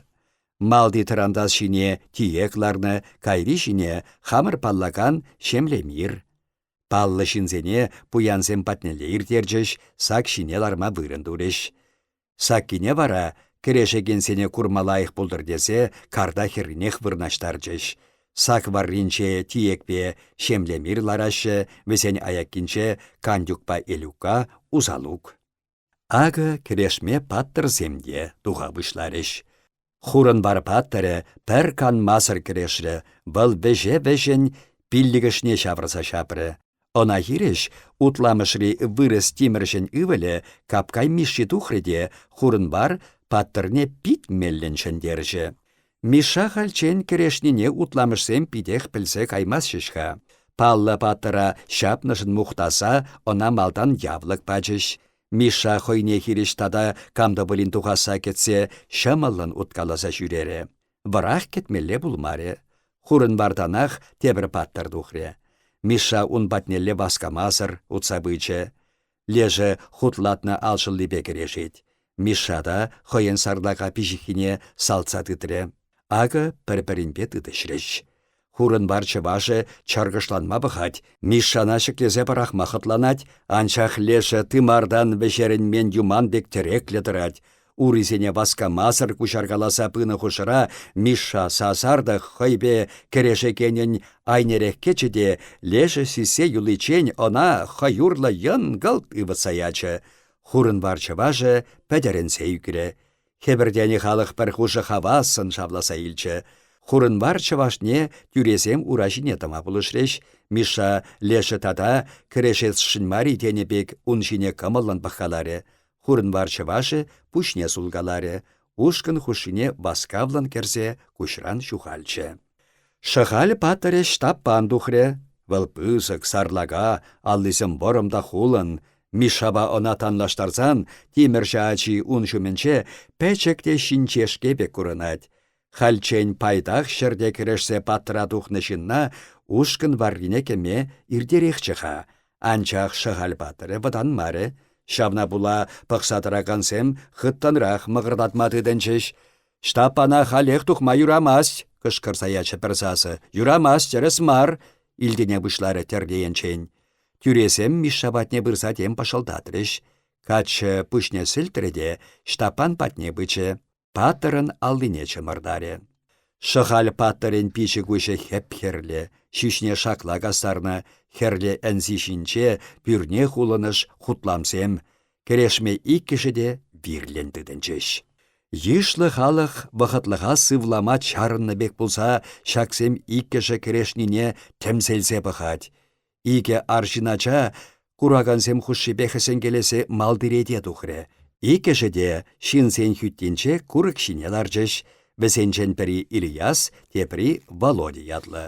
Малти тӑрантас ҫине тиек ларнӑ, кайри ҫине хамӑр паллакан Ҫемлемир. Паллӑ ҫынсене пуянсем патнелле ирттерчӗҫ, сак ҫине ларма вырӑн турӗҫ. Саккине вара кӗрешекенсене курма лайӑх пултӑр тесе карта хӗрринех вырнаҫтарчӗҫ. Сак варринче тиекпе Ҫемлемир лараҫҫӗ, вӗсен аяккинче Кантюкпа Элюкка, Усалук. Акӑ кӗрешме паттӑрсем те туха пуҫларӗҫ. Хурӑнвар паттӑрӗ пӗр канмасӑр кӗрешрӗ, вӑл вӗҫе-вӗҫӗн пиллӗкӗшне ҫавӑрса ҫапрӗ. Ӑна хирӗҫ Утламӑшри вырӑс тимӗрҫӗн ывӑлӗ Капкай Мишши тухрӗ те Хурӑнвар паттӑрне пит меллӗн ҫӗнтерчӗ. Мишша хальччен кӗрешнине утламӑшсем питех пӗлсе каймастчӗҫ-ха. Паллӑ паттӑра ҫапнӑшӑн мухтаса ӑна малтан явлӑк пачӗҫ. Мишша хӑйне хирӗҫ тата кам та пулин тухасса кӗтсе ҫӑмӑллӑн уткаласа ҫӳрерӗ. Вӑрах кӗтмелле пулмарӗ. Хурӑнвартанах тепӗр паттӑр тухрӗ. Мишша ун патнелле васкамасӑр утса пычӗ. Лешӗ хутлатнӑ алшӑллипе кӗрешет. Мишша та хӑйӗн сарлака пиҫиххине салтса тытрӗ. Акӑ пӗр-пӗринпе тытӑҫрӗҫ. Хурӑнвар чӑвашӗ чӑркӑшланма пӑхать, Мишшана ҫӗклесе пӑрахма хӑтланать, анчах лешӗ тымартан вӗҫерӗнмен юман пек тӗреклӗ тӑрать. Урисене васкамасӑр куҫаркаласа пынӑ хушӑра Мишша сасартӑк хӑйпе кӗрешекенӗн айнерех кӗчӗ те лешӗ сиссе юличчен ӑна хӑюрлӑ йӑнкӑлт ывӑтса ячӗ. Хурӑнвар чӑвашӗ пӗтӗрӗнсе ӳкрӗ. Хӗпӗртенӗ халӑх пӗр хушӑ хавассӑн шавласа илчӗ. Хурӑнвар чӑвашне тӳресем ура ҫине тӑма пулӑшрӗҫ. Миша лешӗ тата кӗрешесшӗн мар-и тенӗ пек ун ҫине кӑмӑллӑн пӑхкаларӗ. Хурӑнвар чӑвашӗ пуҫне сулкаларӗ, ушкӑн хушшине васкавлӑн кӗрсе куҫран ҫухалчӗ. Шӑхаль паттӑрӗ Ҫтаппан тухрӗ. Вӑл пысӑк, сарлака, аллисем вӑрӑм та хулӑн. Мишшапа ӑна танлаштарсан тимӗрҫӗ ачи ун ҫумӗнче пӗчӗк те ҫинҫешке пек курӑнать. Хальччен пайтах ҫӗрте кӗрешсе паттӑра тухнӑ ҫынна ушкӑн варрине кӗме иртерехчӗ-ха. Анчах Шӑхаль паттӑрӗ вӑтанмарӗ. Ҫавна пула пӑхса тӑракансем хыттӑнрах мӑкӑртатма тытӑнчӗҫ. «Ҫтаппана халех тухма юрамасть!» — кӑшкӑрса ячӗ пӗр сасӑ. «Юрамасть, тӗрӗс мар!» — илтӗне пуҫларӗ тӗрлӗ енчен. Тӳресем Мишша патне пырса тем пӑшӑлтатрӗҫ. Каччӑ пуҫне сӗлтрӗ те Ҫтаппан патне пычӗ. Паттӑрӑн аллине чӑмӑртарӗ. Шӑхаль паттӑрӗн пичӗ-куҫӗ хӗп-хӗрлӗ, ҫӳҫне шакла кастарнӑ, хӗрлӗ ӗнси ҫинче пӳрне хулӑнӑш хутламсем. Кӗрешме иккӗшӗ те вирлӗн тытӑнчӗҫ. Йышлӑ халӑх вӑхӑтлӑха сывлама чарӑннӑ пек пулса ҫаксем иккӗшӗ кӗрешнине тӗмсӗлсе пӑхать. Икӗ арҫын ача куракансем хушшипе хӗсӗнкелесе малти рете тухрӗ. Иккӗшӗ те ҫынсен хӳттинче курӑк ҫине ларчӗҫ, вӗсенчен пӗри Ильяс, тепри Володя ятлӑ.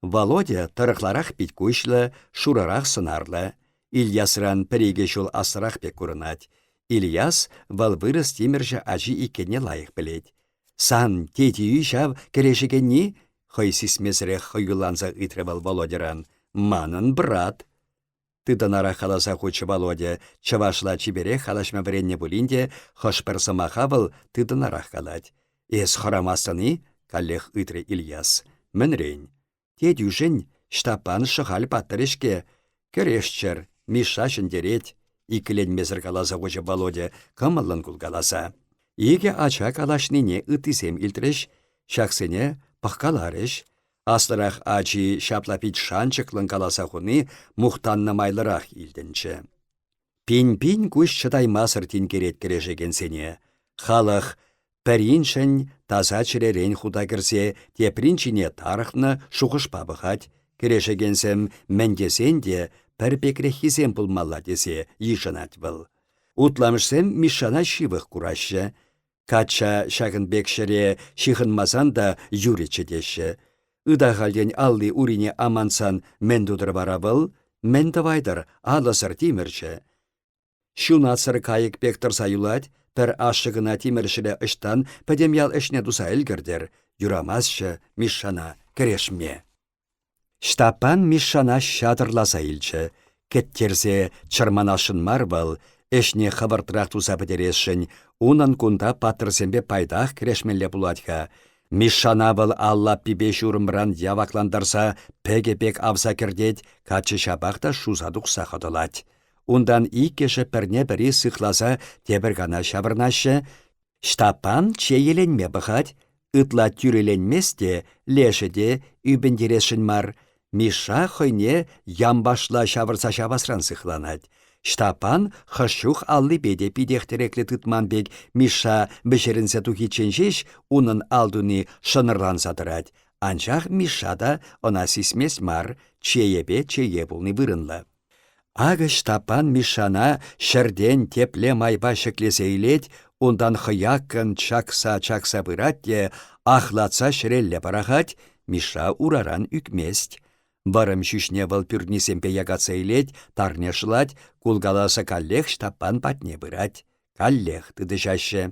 Володя тӑрӑхларах пит-куҫлӑ, шурӑрах сӑнарлӑ. Ильясран пӗр-икӗ ҫул аслӑрах пек курӑнать. Ильяс вӑл вырӑс тимӗрҫӗ ачи иккенне лайӑх пӗлет. «Сан тетӳ ҫав кӗрешекенни?» — хӑй сисмесӗрех хӑюлланса ыйтрӗ вӑл Володьӑран. «Манӑн брат». Тытӑнарах каласа хучӗ Володя, чӑвашла чиперех калаҫма вӗреннӗ пулин те хӑш-пӗр сӑмаха вӑл тытӑнарах калать. «Эс хӑрамастӑн-и?» — каллех ыйтрӗ Ильяс. «Мӗнрен?» «Тетӳшӗн Ҫтаппан Шӑхаль паттӑрӗ-ҫке. Кӗрешчӗр, Мишша ҫӗнтерет», — иккӗленмесӗр каласа хучӗ Володя кӑмӑллӑн кулкаласа. Икӗ ача калаҫнине ыттисем илтрӗҫ, ҫаксене пӑхкаларӗҫ. Аслӑрах ачи ҫапла пит шанчӑклӑн каласа хуни мухтаннӑ майлӑрах илтӗнчӗ. Пин-пин куҫ чӑтаймасӑр тинкерет кӗрешекенсене. Халӑх пӗриншӗн таса чӗререн хута кӗрсе теприн ҫине тарӑхнӑ шухӑшпа пӑхать, кӗрешекенсем мӗн тесен те пӗр пекреххисем пулмалла тесе йышӑнать вӑл. Утламӑшсем Мишшана ҫывӑх кураҫҫӗ. Качча ҫакӑн пек ҫӗре ҫыхӑнмасан та юрӗччӗ теҫҫӗ. Ытахальтен алли-урине амантсан мӗн тутӑр вара вӑл? Мӗн тӑвайтӑр алӑсӑр тимӗрҫӗ? Ҫунатсӑр кайӑк пек тӑрса юлать, пӗр ашшӗ кӑна тимӗрҫӗре ӑҫтан пӗтӗм ял ӗҫне туса ӗлкӗртӗр, юрамастчӗ Мишшана кӗрешме. Ҫтаппан Мишшана ҫатӑрласа илчӗ. Кӗттерсе чӑрманасшӑн мар вӑл, ӗҫне хӑвӑртрах туса пӗтересшӗн, унӑн кунта паттӑрсемпе пайтах кӗрешмелле пулать-ха. Мишшана вӑл ал лаппипе ҫурӑмран яваклантарса пӗкӗ пек авса кӗртет, каччӑ ҫапах та шуса тухса хӑтӑлать. Унтан иккӗшӗ пӗрне-пӗри сыхласа тепӗр кана ҫаврӑнаҫҫӗ, Ҫтаппан чееленме пӑхать, ытла тӳрӗленмест те, лешӗ те ӳпӗнтересшӗн мар. Мишша хӑйне ямпашла ҫавӑрса ҫапасран сыхланать. Ҫтаппан хӑш чух аллипе те питех тӗреклӗ тытман пек Мишша вӗҫерӗнсе тухиччен ҫеҫ унӑн ал туни шӑнӑрланса тӑрать. Анчах Мишша та ӑна сисмест мар, чеепе чее пулни вырӑнлӑ. Акӑ Ҫтаппан Мишшана ҫӗртен тепле майпа ҫӗклесе илет, унтан хӑяккӑн чакса-чакса пырать те ахлатса ҫӗрелле пӑрахать, Мишша ураран ӳкмест. Вӑрӑм ҫӳҫне вӑл пӳрнисемпе якатса илет, тарне шӑлать, кулкаласа каллех Ҫтаппан патне пырать. Каллех тытӑҫаҫҫӗ.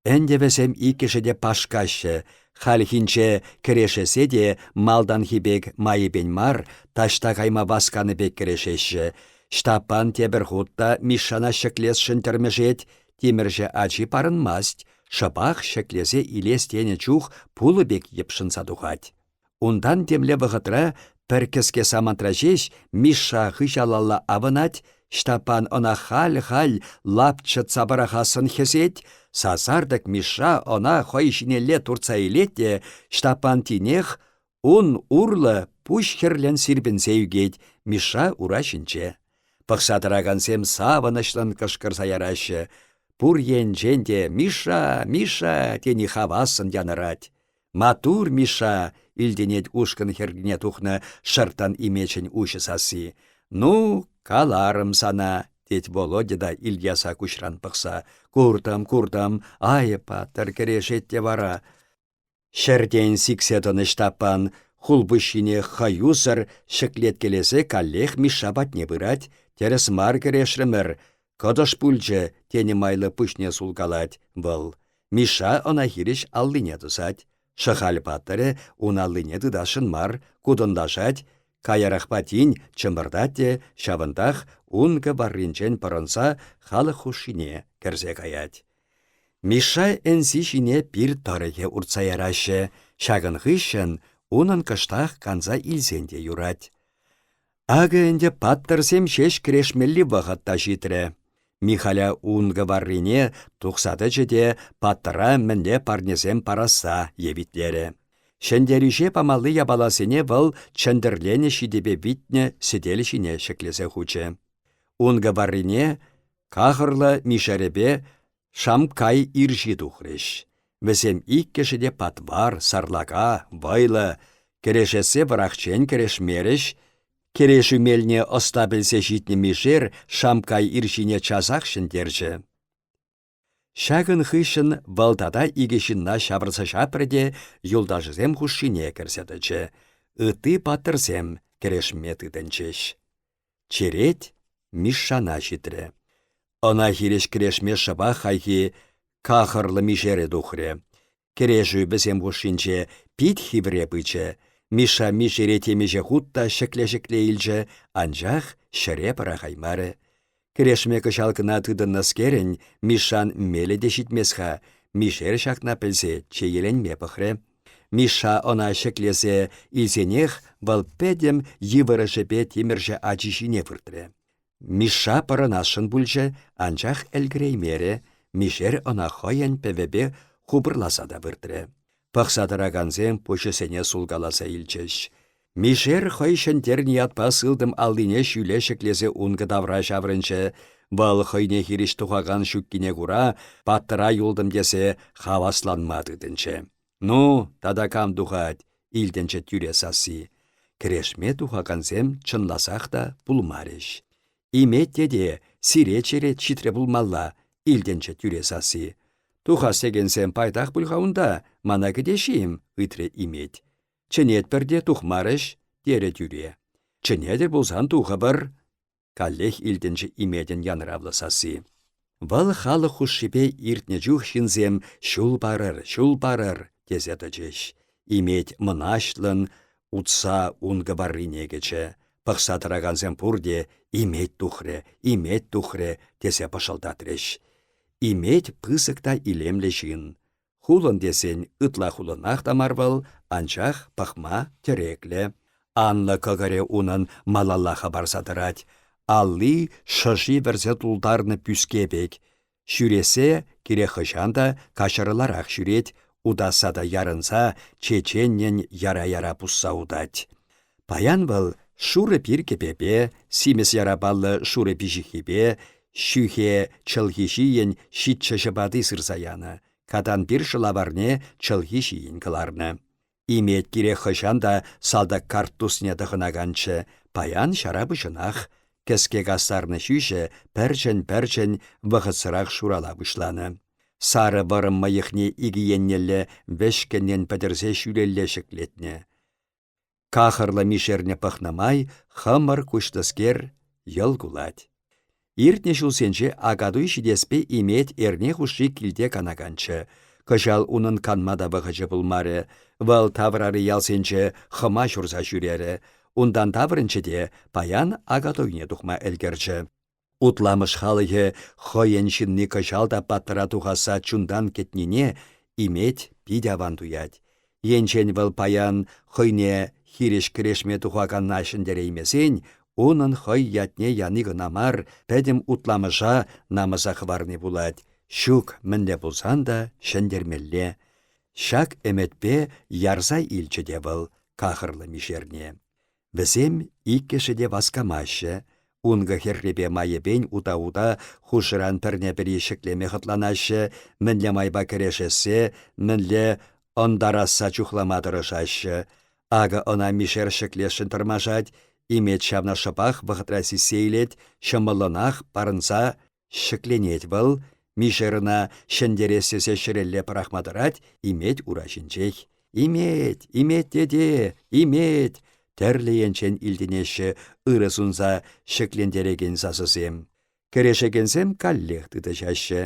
Ӗнтӗ вӗсем иккӗшӗ те пашкаҫҫӗ, хальхинче кӗрешесе те малтанхи пек майӗпен мар, таҫта кайма васканӑ пек кӗрешеҫҫӗ. Ҫтаппан тепӗр хут та Мишшана ҫӗклесшӗн тӗрмӗшет, тимӗрҫӗ ачи парӑнмасть, шӑпах ҫӗклесе илес тенӗ чух пулӑ пек йӑпшӑнса тухать. Унтан темле вӑхӑтра пӗр кӗске самантра ҫеҫ Мишша хыҫалалла авӑнать, Ҫтаппан ӑна халь-халь лапчӑтса пӑрахассӑн хӗсет, сасартӑк Мишша ӑна хӑй ҫинелле туртса илет те Ҫтаппан тинех ун урлӑ пуҫ хӗрлӗн сирпӗнсе ӳкет, Мишша ура ҫинче. Пӑхса тӑракансем савӑнӑҫлӑн кӑшкӑрса яраҫҫӗ. Пур енчен те «Миша! Миша!» тени хавассӑн янӑрать. «Маттур, Миша!» — илтӗнет ушкӑн хӗррине тухнӑ шӑрттан имечӗн уҫӑ сасси. «Ну, каларӑм сана!» — тет Володя та Ильяса куҫран пӑхса. «Куртӑм, куртӑм, ай, паттӑр кӗрешет те вара!» Ҫӗртен сиксе тӑнӑ Ҫтаппан хулпуҫҫине хӑюсӑр ҫӗклеткелесе каллех Мишша патне пырать. «Тӗрӗс мар кӗрешрӗмӗр, кӑтӑш пулчӗ», — тенӗ майлӑ пуҫне сулкалать вӑл. Мишша ӑна хирӗҫ аллине тӑсать. Шӑхаль паттӑрӗ ун аллине тытасшӑн мар, кутӑнлашать, каярахпа тин чӑмӑртать те ҫавӑнтах ункӑ варринчен пӑрӑнса халӑх хушшине кӗрсе каять. Мишша ӗнси ҫине пир тӑрӑхӗ уртса яраҫҫӗ, ҫакӑн хыҫҫӑн унӑн кӑштах канса илсен те юрать. Акӑ ӗнтӗ паттӑрсем ҫеҫ кӗрешмелли вӑхӑт та ҫитрӗ. Михаля ункӑ варрине тухса тӑчӗ те паттӑра мӗнле парнесем парасса евитлерӗ. Ҫӗнтерӳҫе памалли япаласене вӑл чӗнтӗрленӗ ҫитӗпе витнӗ сӗтел ҫине ҫӗклесе хучӗ. Ункӑ варрине кахӑрлӑ мишерӗпе Шамккай ирҫи тухрӗҫ. Вӗсем иккӗшӗ те патвар, сарлака, вӑйлӑ. Кӗрешессе вӑрахчен кӗрешмерӗҫ. Кӗрешӳ мелне ӑста пӗлсе ҫитнӗ мишер Шамккай ирҫине часах ҫӗнтерчӗ. Ҫакӑн хыҫҫӑн вӑл тата икӗ ҫынна ҫавӑрса ҫапрӗ те юлташӗсем хушшине кӗрсе тӑчӗ. Ытти паттӑрсем кӗрешме тытӑнчӗҫ. Черет Мишшана ҫитрӗ. Ӑна хирӗҫ кӗрешме шӑпах хайхи кахӑрлӑ мишерӗ тухрӗ. Кӗрешӳ вӗсем хушшинче пит хивре пычӗ. Миша мишере темиҫе хут та ҫӗкле-ҫӗкле илчӗ, анчах ҫӗре пӑрахаймарӗ. Кӗрешме кӑҫал кӑна тытӑннӑскерӗн Мишшан мелӗ те ҫитмест-ха, мишер ҫакна пӗлсе чееленме пӑхрӗ. Мишша ӑна ҫӗклесе илсенех вӑл пӗтӗм йывӑрӑшӗпе тимӗрҫӗ ачи ҫине выртрӗ. Мишша пӑрӑнасшӑн пулчӗ, анчах ӗлкӗреймерӗ, мишер ӑна хӑйӗн пӗвӗпе хупӑрласа та выртрӗ. Пӑхса тӑракансем пуҫӗсене сулкаласа илчӗҫ. Мишер хӑй ҫӗнтернӗ ятпа сылтӑм аллине ҫӳле ҫӗклесе ункӑ тавра ҫаврӑнчӗ. Вӑл хӑйне хирӗҫ тухакан ҫуккине кура паттӑра юлтӑм тесе хавасланма тытӑнчӗ. «Ну, тата кам тухать?» — илтӗнчӗ тӳре сасси. Кӗрешме тухакансем чӑнласах та пулмарӗҫ. «Имет тете, сире черет ҫитрӗ пулмалла», — илтӗнчӗ тӳре сасси. «Тухас текенсем пайтах пуль-ха унта, мана кӗтеҫҫӗ-им?» — ыйтрӗ Имет. Чӗнетпӗр те тухмарӗҫ, терӗ тӳре. Чӗнетӗр пулсан тухӑпӑр. Каллех илтӗнчӗ Иметӗн янравлӑ сасси. Вӑл халӑх хушшипе иртнӗ чух ҫынсем «ҫул парӑр, ҫул парӑр» тесе тӑчӗҫ. Имет мӑнаҫлӑн утса ункӑ варрине кӗчӗ. Пӑхса тӑракансем пурте «Имет тухрӗ, Имет тухрӗ» тесе пӑшӑлтатрӗҫ. Имет пысӑк та илемлӗ ҫын. Хулӑн тесен ытла хулӑнах та мар вӑл, анчах пӑхма тӗреклӗ. Анлӑ кӑкӑрӗ унӑн малалла хӑпарса тӑрать. Алли шӑши вӗрсе тултарнӑ пӳске пек. Ҫӳресе кирек хӑҫан та каҫӑрӑларах ҫӳрет, утасса та ярӑнса чеченнӗн яра-яра пусса утать. Паян вӑл шурӑ пир кӗпепе, симӗс ярапаллӑ шурӑ пиҫиххипе, ҫӳхе чӗлхи ҫийӗн ҫиччӗ ҫӑпати сырса янӑ, катан пир шӑлаварне чӗлхи ҫийӗн кӑларнӑ. Имет кирек хӑҫан та салтак карттусне тӑхӑнаканччӗ, паян ҫара пуҫӑнах. Кӗске кастарнӑ ҫӳҫӗ пӗрчӗн-пӗрчӗн вӑхӑтсӑрах шурала пуҫланӑ. Сарӑ вӑрӑм мӑйӑхне икӗ еннелле вӗҫкӗннӗн пӗтӗрсе ҫӳлелле ҫӗклетнӗ. Кахӑрлӑ мишерне пӑхнӑ май хӑмӑр куҫлӑскер йӑл кулать. Иртнӗ ҫулсенче Акатуй ҫитеспе Имет эрне хушши килте канаканччӗ. Кӑҫал унӑн канма та вӑхӑчӗ пулмарӗ. Вӑл таврари ялсенче хӑма ҫурса ҫӳрерӗ. Унтан таврӑнчӗ те паян Акатуйне тухма ӗлкӗрчӗ. Утламӑш халӑхӗ хӑйӗн ҫынни кӑҫал та паттӑра тухасса чунтан кӗтнине Имет пит аван туять. Енчен вӑл паян хӑйне хирӗҫ кӗрешме тухаканна ҫӗнтереймесен, унӑн хӑй ятне яни кӑна мар, пӗтӗм Утламӑша намӑса хӑварни пулать. Ҫук, мӗнле пулсан та ҫӗнтермелле. Ҫак ӗмӗтпе ярса илчӗ те вӑл кахӑрлӑ мишерне. Вӗсем иккӗшӗ те васкамаҫҫӗ. Ункӑ хӗррипе майӗпен ута-ута хушӑран пӗрне-пӗри ҫӗклеме хӑтланаҫҫӗ, мӗнле майпа кӗрешессе, мӗнле ӑнтарасса чухлама тӑрӑшаҫҫӗ. Акӑ ӑна мишер ҫӗклесшӗн тӑрмашать, Имет ҫавна шӑпах вӑхӑтра сиссе илет, ҫӑмӑллӑнах парӑнса ҫӗкленет вӑл, мишер ӑна ҫӗнтерес тесе ҫӗрелле пӑрахма тӑрать, Имет ура ҫинчех. «Имет! Имет тете! Имет!» тӗрлӗ енчен илтӗнеҫҫӗ ырӑ сунса ҫӗклентерекен сасӑсем. Кӗрешекенсем каллех тытӑҫаҫҫӗ.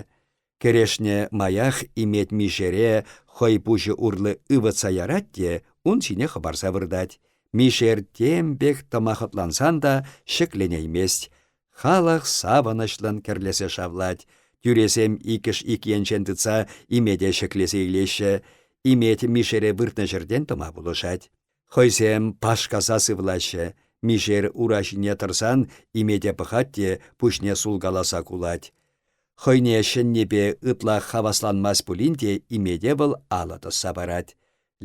Кӗрешнӗ маях Имет мишере хӑй пуҫӗ урлӑ ывӑтса ярать те ун ҫине хӑпарса выртать. Мишер тем пек тӑма хӑтлансан та ҫӗкленеймест. Халӑх савӑнӑҫлӑн кӗрлесе шавлать. Тӳресем иккӗш ик енчен тытса Имете ҫӗклесе илеҫҫӗ. Имет мишере выртнӑ ҫӗртен тӑма пулӑшать. Хӑйсем пашкаса сывлаҫҫӗ. Мишер ура ҫине тӑрсан Имете пӑхать те пуҫне сулкаласа кулать. Хӑйне ҫӗннипе ытла хавасланмасть пулин те Имете вӑл алӑ тӑсса парать.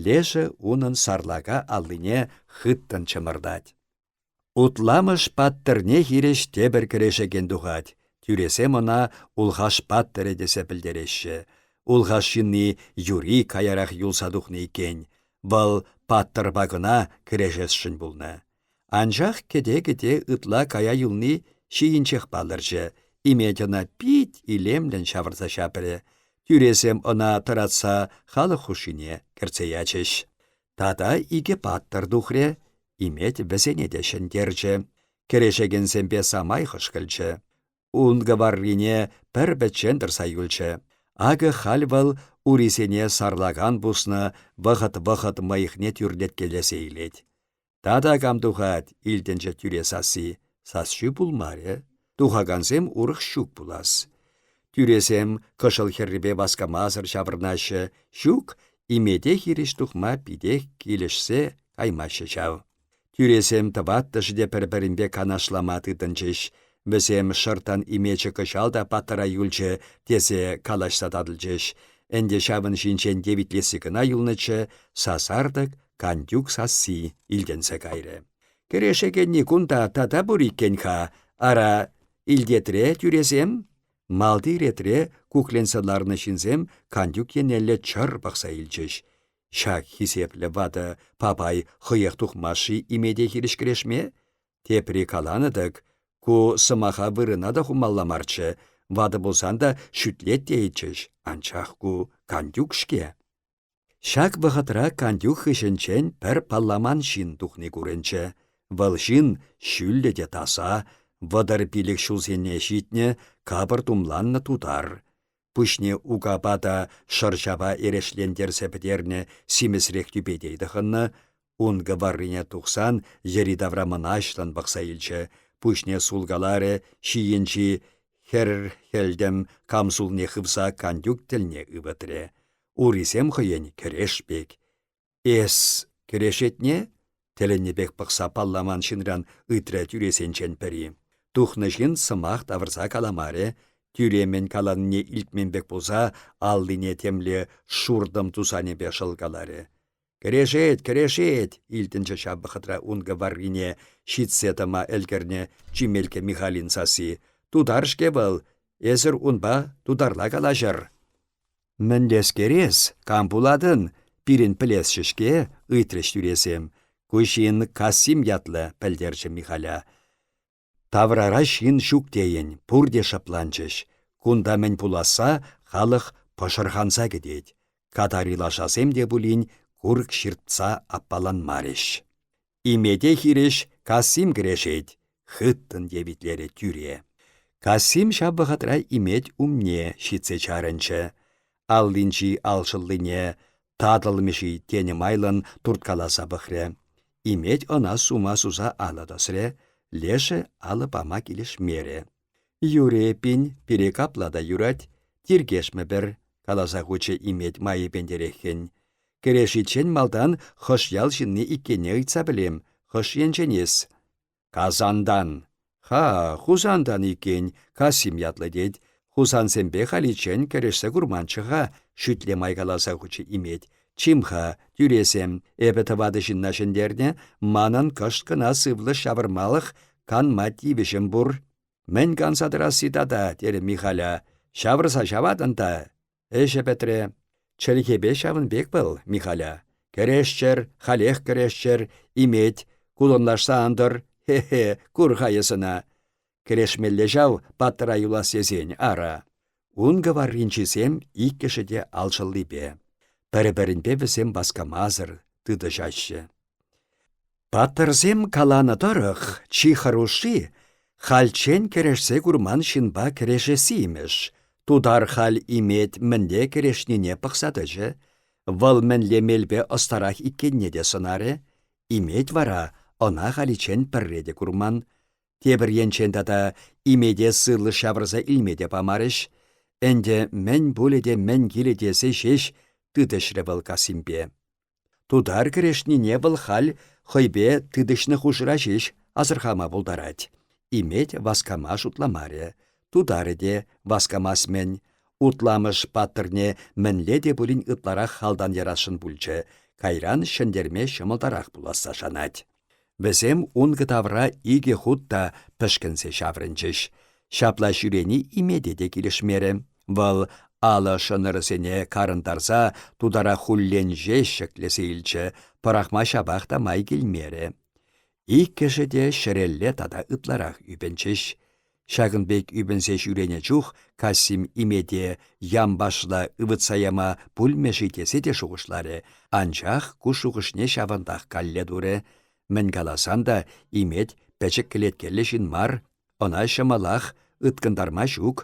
Лешӗ унӑн сарлака аллине хыттӑн чӑмӑртать. Утламӑш паттӑрне хирӗҫ тепӗр кӗрешекен тухать. Тӳресем ӑна Улхаш паттӑрӗ тесе пӗлтереҫҫӗ. Улхаш ҫынни юри каярах юлса тухнӑ иккен. Вӑл паттӑрпа кӑна кӗрешесшӗн пулнӑ. Анчах кӗте-кӗте ытла кая юлни ҫийӗнчех палӑрчӗ. Имет ӑна пит илемлӗн ҫавӑрса ҫапрӗ. Тӳресем ӑна тӑратса халӑх хушшине кӗртсе ячӗҫ. Тата икӗ паттӑр тухрӗ, Имет вӗсене те ҫӗнтерчӗ. Кӗрешекенсемпе самай хӑшкӑлчӗ. Ункӑ варрине пӗр-пӗччен тӑрса юлчӗ. Акӑ халь вӑл урисене сарлакан пуснӑ, вӑхӑт-вӑхӑт мӑйӑхне тӳрлеткелесе илет. Тата кам тухать, илтӗнчӗ тӳре сасси. Сас-чӳ пулмарӗ. Тухакансем урӑх ҫук пулас. Тӳресем кӑшӑл хӗррипе васкамасӑр ҫаврӑнаҫҫӗ. Ҫук, Имете хирӗҫ тухма питех килӗшсе каймаҫҫӗ ҫав. Тӳресем тӑваттӑшӗ те пӗр-пӗринпе канашлама тытӑнчӗҫ. Вӗсем шӑрттан Имечӗ кӑҫал та паттӑра юлчӗ тесе калаҫса татӑлчӗҫ. Ӗнтӗ ҫавӑн ҫинчен евитлесси кӑна юлнӑччӗ, сасартӑк Кантюк сасси илтӗнсе кайрӗ. Кӗрешекенни кунта тата пур иккен-ха. Ара, илтетре тӳресем? Малти ретре кукленсе ларнӑ ҫынсем Кантюк еннелле чӑр пӑхса илчӗҫ. Ҫак хисеплӗ ватӑ папай хӑех тухмасть-ши Имете хирӗҫ кӗрешме? Тепри каланӑ-тӑк, ку сӑмаха вырӑна та хумалла марччӗ, ватӑ пулсан та шӳтлет тейӗччӗҫ, анчах ку Кантюк-ҫке. Ҫак вӑхӑтра Кантюк хыҫӗнчен пӗр палламан ҫын тухни курӑнчӗ. Вӑл ҫын ҫӳллӗ те таса, 35 ҫулсене ҫитнӗ, капӑр тумланнӑ тутар. Пуҫне укапа та шӑрҫапа эрешлентерсе пӗтернӗ симӗсрех тӳпетей тӑхӑннӑ. Ункӑ варрине тухсан йӗри-тавра мӑнаҫлӑн пӑхса илчӗ, пуҫне сулкаларӗ, ҫийӗнчи хӗр-хӗлтӗм камсулне хывса Кантюк тӗлне ывӑтрӗ. Урисем хӑйӗн кӗреш пек. «Эс кӗрешетне?» тӗлӗннӗ пек пӑхса палламан ҫынран ыйтрӗ тӳресенчен пӗри. Тухнӑ ҫын сӑмах тавӑрса каламарӗ, тӳремӗн каланине илтмен пек пулса аллине темле шуртӑм тусанӗпе шӑлкаларӗ. «Кӗрешет, кӗрешет!» илтӗнчӗ ҫав вӑхӑтра ункӑ варрине ҫитсе тӑма ӗлкӗрнӗ Чимелкке Михалин сасси. «Тутар-ҫке вӑл! Эсӗр унпа тутарла калаҫӑр!» «Мӗнлескер эс, кам пулатӑн? Пирӗн пӗлесчӗ-ҫке», — ыйтрӗҫ тӳресем. «Ку ҫын Касим ятлӑ», — пӗлтерчӗ Михаля. Таврара ҫын ҫук тейӗн, пурте шӑпланчӗҫ. Кунта мӗн пуласса халӑх пӑшӑрханса кӗтет. Катари лашасем те пулин курӑк ҫыртса аппаланмарӗҫ. Имете хирӗҫ Касим кӗрешет, хыттӑн евитлерӗ тӳре. Касим ҫав вӑхӑтра Имет умне ҫитсе чарӑнчӗ. Аллинчи алшӑллине татӑлмӗ-ши тенӗ майлӑн турткаласа пӑхрӗ. Имет ӑна сума суса алӑ тӑсрӗ, лешӗ алӑ пама килӗшмерӗ. Юрӗ эппин, пире капла та юрать, тиркешмӗпӗр, каласа хучӗ Имет майӗпентереххӗн. Кӗрешиччен малтан хӑш ял ҫынни иккенне ыйтса пӗлем, хӑш енчен эс? Казантан. Ха, Хусантан иккен, Касим ятлӑ тет. Хусансемпе халиччен кӗрешсе курманччӗ-ха, шӳтле май каласа хучӗ Имет. Чим-ха, тӳресем, эпӗ тӑватӑ ҫынна ҫӗнтернӗ, манӑн кӑшт кӑна сывлӑш ҫавӑрмалӑх канма тивӗҫӗм пур. Мӗн канса тӑрасси тата, терӗ Михаля. Ҫавӑрса ҫаватӑн та, ӗҫӗ пӗтрӗ. Чӗлхепе ҫавӑн пек вӑл, Михаля. Кӗрешчӗр, халех кӗрешчӗр, имет, кулӑнлашса ан тӑр, хе-хе, кур-ха эс ӑна. Кӗрешмелле ҫав паттӑра юлас тесен, ара. Ункӑ варринчисем иккӗшӗ те алшӑллипе. Пӗр-пӗринпе вӗсем васкамасӑр тытӑҫаҫҫӗ. Паттӑрсем каланӑ тӑрӑх, чи хӑрушши — хальччен кӗрешсе курман ҫынпа кӗрешесси имӗш. Тутар халь имет мӗнле кӗрешнине пӑхса тӑчӗ. Вӑл мӗнле мелпе ӑстарах иккенне те сӑнарӗ. Имет вара ӑна халиччен пӗрре те курман. Тепӗр енчен тата Имете сывлӑш ҫавӑрса илме те памарӗҫ. Ӗнтӗ мӗн пулӗ те мӗн килӗ тесе ҫеҫ тытӑҫрӗ вӑл Касимпе. Тутар кӗрешнине вӑл халь хӑйпе тытӑҫнӑ хушӑра ҫеҫ асӑрхама пултарать. Имет васкама шутламарӗ. Тутарӗ те васкамасть-мӗн. Утламӑш паттӑрне мӗнле те пулин ытларах халтан ярасшӑн пулчӗ, кайран ҫӗнтерме ҫӑмӑлтарах пуласса шанать. Вӗсем ункӑ тавра икӗ хут та пӗшкӗнсе ҫаврӑнчӗҫ. Ҫапла ҫӳрени Имете те килӗшмерӗ. Вӑл алӑ шӑнӑрӗсене карӑнтарса тутара хуллен ҫеҫ ҫӗклесе илчӗ, пӑрахма ҫапах та май килмерӗ. Иккӗшӗ те ҫӗрелле тата ытларах ӳпӗнчӗҫ. Ҫакӑн пек ӳпӗнсе ҫӳренӗ чух Касим Имете ямпашла ывӑтса яма пулмӗ-ши тесе те шухӑшларӗ, анчах ку шухӑшне ҫавӑнтах калле турӗ. Мӗн каласан та Имет пӗчӗк кӗлеткеллӗ ҫын мар, ӑна ҫӑмӑлах ыткӑнтарма ҫук.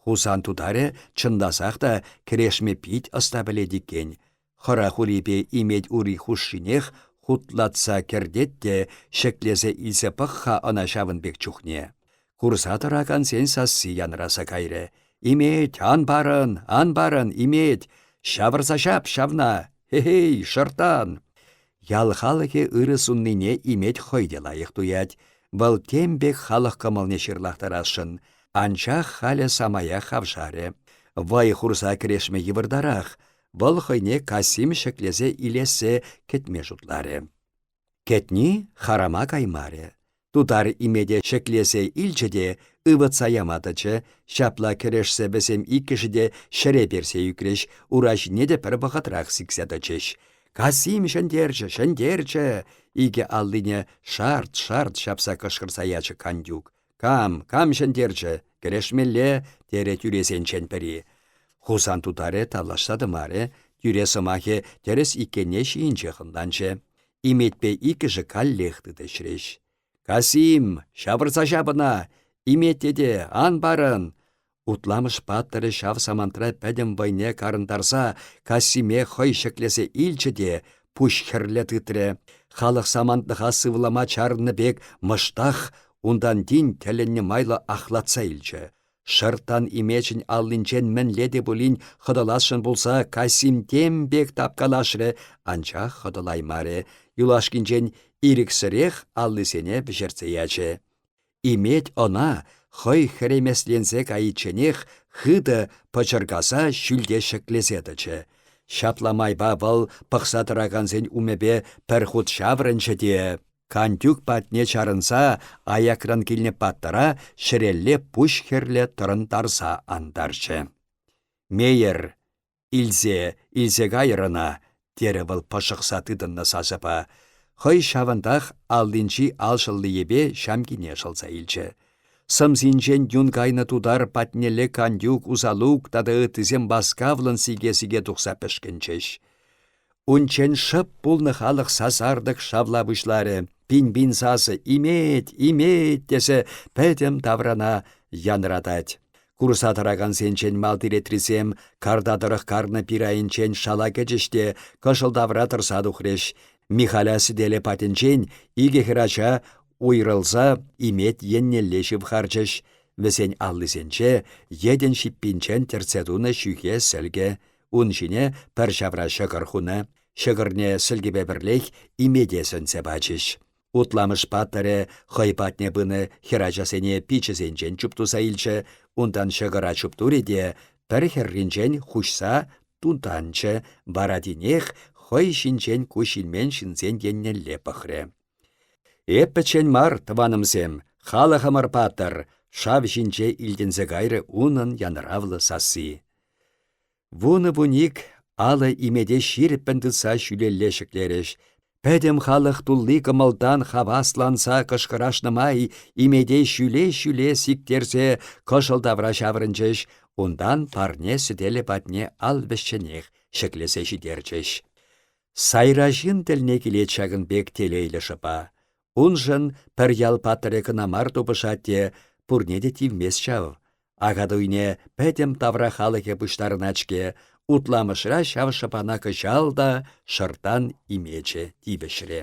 Хусан тутарӗ чӑнласах та кӗрешме пит ӑста пӗлет иккен. Хӑрах урипе Имет ури хушшинех хутлатса кӗртет те ҫӗклесе илсе пӑх-ха ӑна ҫавӑн пек чухне. Курса тӑракансен сасси янраса кайрӗ. «Имет, ан парӑн, ан парӑн, Имет! Ҫавӑрса ҫап ҫавна! Хе-хей, шӑрттан!» Ял халӑхӗ ырӑ суннине Имет хӑй те лайӑх туять. Вӑл тем пек халӑх кӑмӑлне ҫырлахтарасшӑн. Анчах халӗ самаях хавшарӗ. Вӑй хурса кӗрешме йывӑртарах. Вӑл хӑйне Касим ҫӗклесе илессе кӗтме шутларӗ. Кӗтни харама каймарӗ. Тутар Имете ҫӗклесе илчӗ те ывӑтса яма тӑчӗ. Ҫапла кӗрешсе вӗсем иккӗшӗ те ҫӗре персе ӳкрӗҫ, ура ҫине те пӗр вӑхӑтрах сиксе тӑчӗҫ. «Касим ҫӗнтерчӗ, ҫӗнтерчӗ!» икӗ аллине шарт-шарт ҫапса кӑшкӑрса ячӗ Кантюк. «Кам, кам ҫӗнтерчӗ? Кӗрешмелле!» терӗ тӳресенчен пӗри. Хусан тутарӗ тавлашса тӑмарӗ, тӳре сӑмахӗ тӗрӗс иккенне ҫийӗнчех ӑнланчӗ. Иметпе иккӗшӗ каллех тытӑҫрӗҫ. «Касим, ҫавӑрса ҫапӑна! Имет тете, ан парӑн!» Утламӑш паттӑрӗ ҫав самантра пӗтӗм вӑйне карӑнтарса Касиме хӑй ҫӗклесе илчӗ те пуҫ хӗрле тытрӗ. Халӑх самантлӑха сывлама чарӑннӑ пек мӑштах унтан тин тӗлӗннӗ майлӑ ахлатса илчӗ. Шӑрттан Имечӗн аллинчен мӗнле те пулин хӑтӑласшӑн пулса Касим тем пек тапкалашрӗ, анчах хӑтӑлаймарӗ. Юлашкинчен ирӗксӗрех аллисене вӗҫертсе ячӗ. Имет ӑна хӑй хӗремесленсе кайичченех хытӑ пӑчӑркаса ҫӳлте ҫӗклесе тӑчӗ. Ҫапла майпа вӑл пӑхса тӑракансен умӗпе пӗр хут ҫаврӑнчӗ те Кантюк патне чарӑнса аякран килнӗ паттӑра ҫӗрелле пуҫ хӗрлӗ тӑрӑнтарса антарчӗ. «Мейӗр, илсе, илсе кайӑр ӑна!» терӗ вӑл пӑшӑхса тытӑннӑ сасӑпа. Хӑй ҫавӑнтах аллинчи алшӑллийӗпе ҫамкине шӑлса илчӗ. Сӑмсинчен юн кайнӑ тутар патнелле Кантюк, Усалук тата ыттисем васкавлӑн сике-сике тухса пӗшкӗнчӗҫ. Унччен шӑп пулнӑ халӑх сасартӑк шавла пуҫларӗ. Пин-пин сасӑ «Имет! Имет!» тесе пӗтӗм таврана янратать. Курса тӑракансенчен малти ретрисем карта тӑрӑх карнӑ пир айӗнчен шала кӗчӗҫ те кӑшӑл тавра тӑрса тухрӗҫ. Михаля сӗтелӗ патӗнчен икӗ хӗрача уйрӑлса Имет еннелле ҫывхарчӗҫ. Вӗсен аллисенче йӗтӗн ҫиппинчен тӗртсе тунӑ ҫӳхе сӗлкӗ. Ун ҫине пӗр ҫавра ҫӑкӑр хунӑ. Ҫӑкӑрне сӗлкӗпе пӗрлех Имете сӗнсе пачӗҫ. Утламӑш паттӑрӗ хӑй патне пынӑ хӗрачасене пичӗсенчен чуптуса илчӗ, унтан ҫӑкӑра чуптурӗ те пӗр хӗрринчен хуҫса тутанчӗ, вара тинех хӑй ҫинчен куҫ илмен ҫынсен еннелле пӑхрӗ. «Эп пӗччен мар, тӑванӑмсем, халӑхӑмӑр паттӑр!» шав ҫинче илтӗнсе кайрӗ унӑн янӑравлӑ сасси. Вунӑ-вуник алӑ Имете ҫирӗппӗн тытса ҫӳлелле ҫӗклерӗҫ. Пӗтӗм халӑх тулли кӑмӑлтан хавасланса кӑшкӑрашнӑ май Имете ҫӳле-ҫӳле сиктерсе кӑшӑл тавра ҫаврӑнчӗҫ, унтан парне сӗтелӗ патне ал вӗҫҫӗнех ҫӗклесе ҫитерчӗҫ. Сайра ҫын тӗлне килет ҫакӑн пек телейлӗ шӑпа. Уншӑн пӗр ял паттӑрӗ кӑна мар тупӑшать те, пурне те тивмест ҫав. Акатуйне пӗтӗм тавра халӑхӗ пуҫтарӑнать-ҫке, Утламӑшра ҫав шӑпана кӑҫал та Шӑртан Имечӗ тивӗҫрӗ.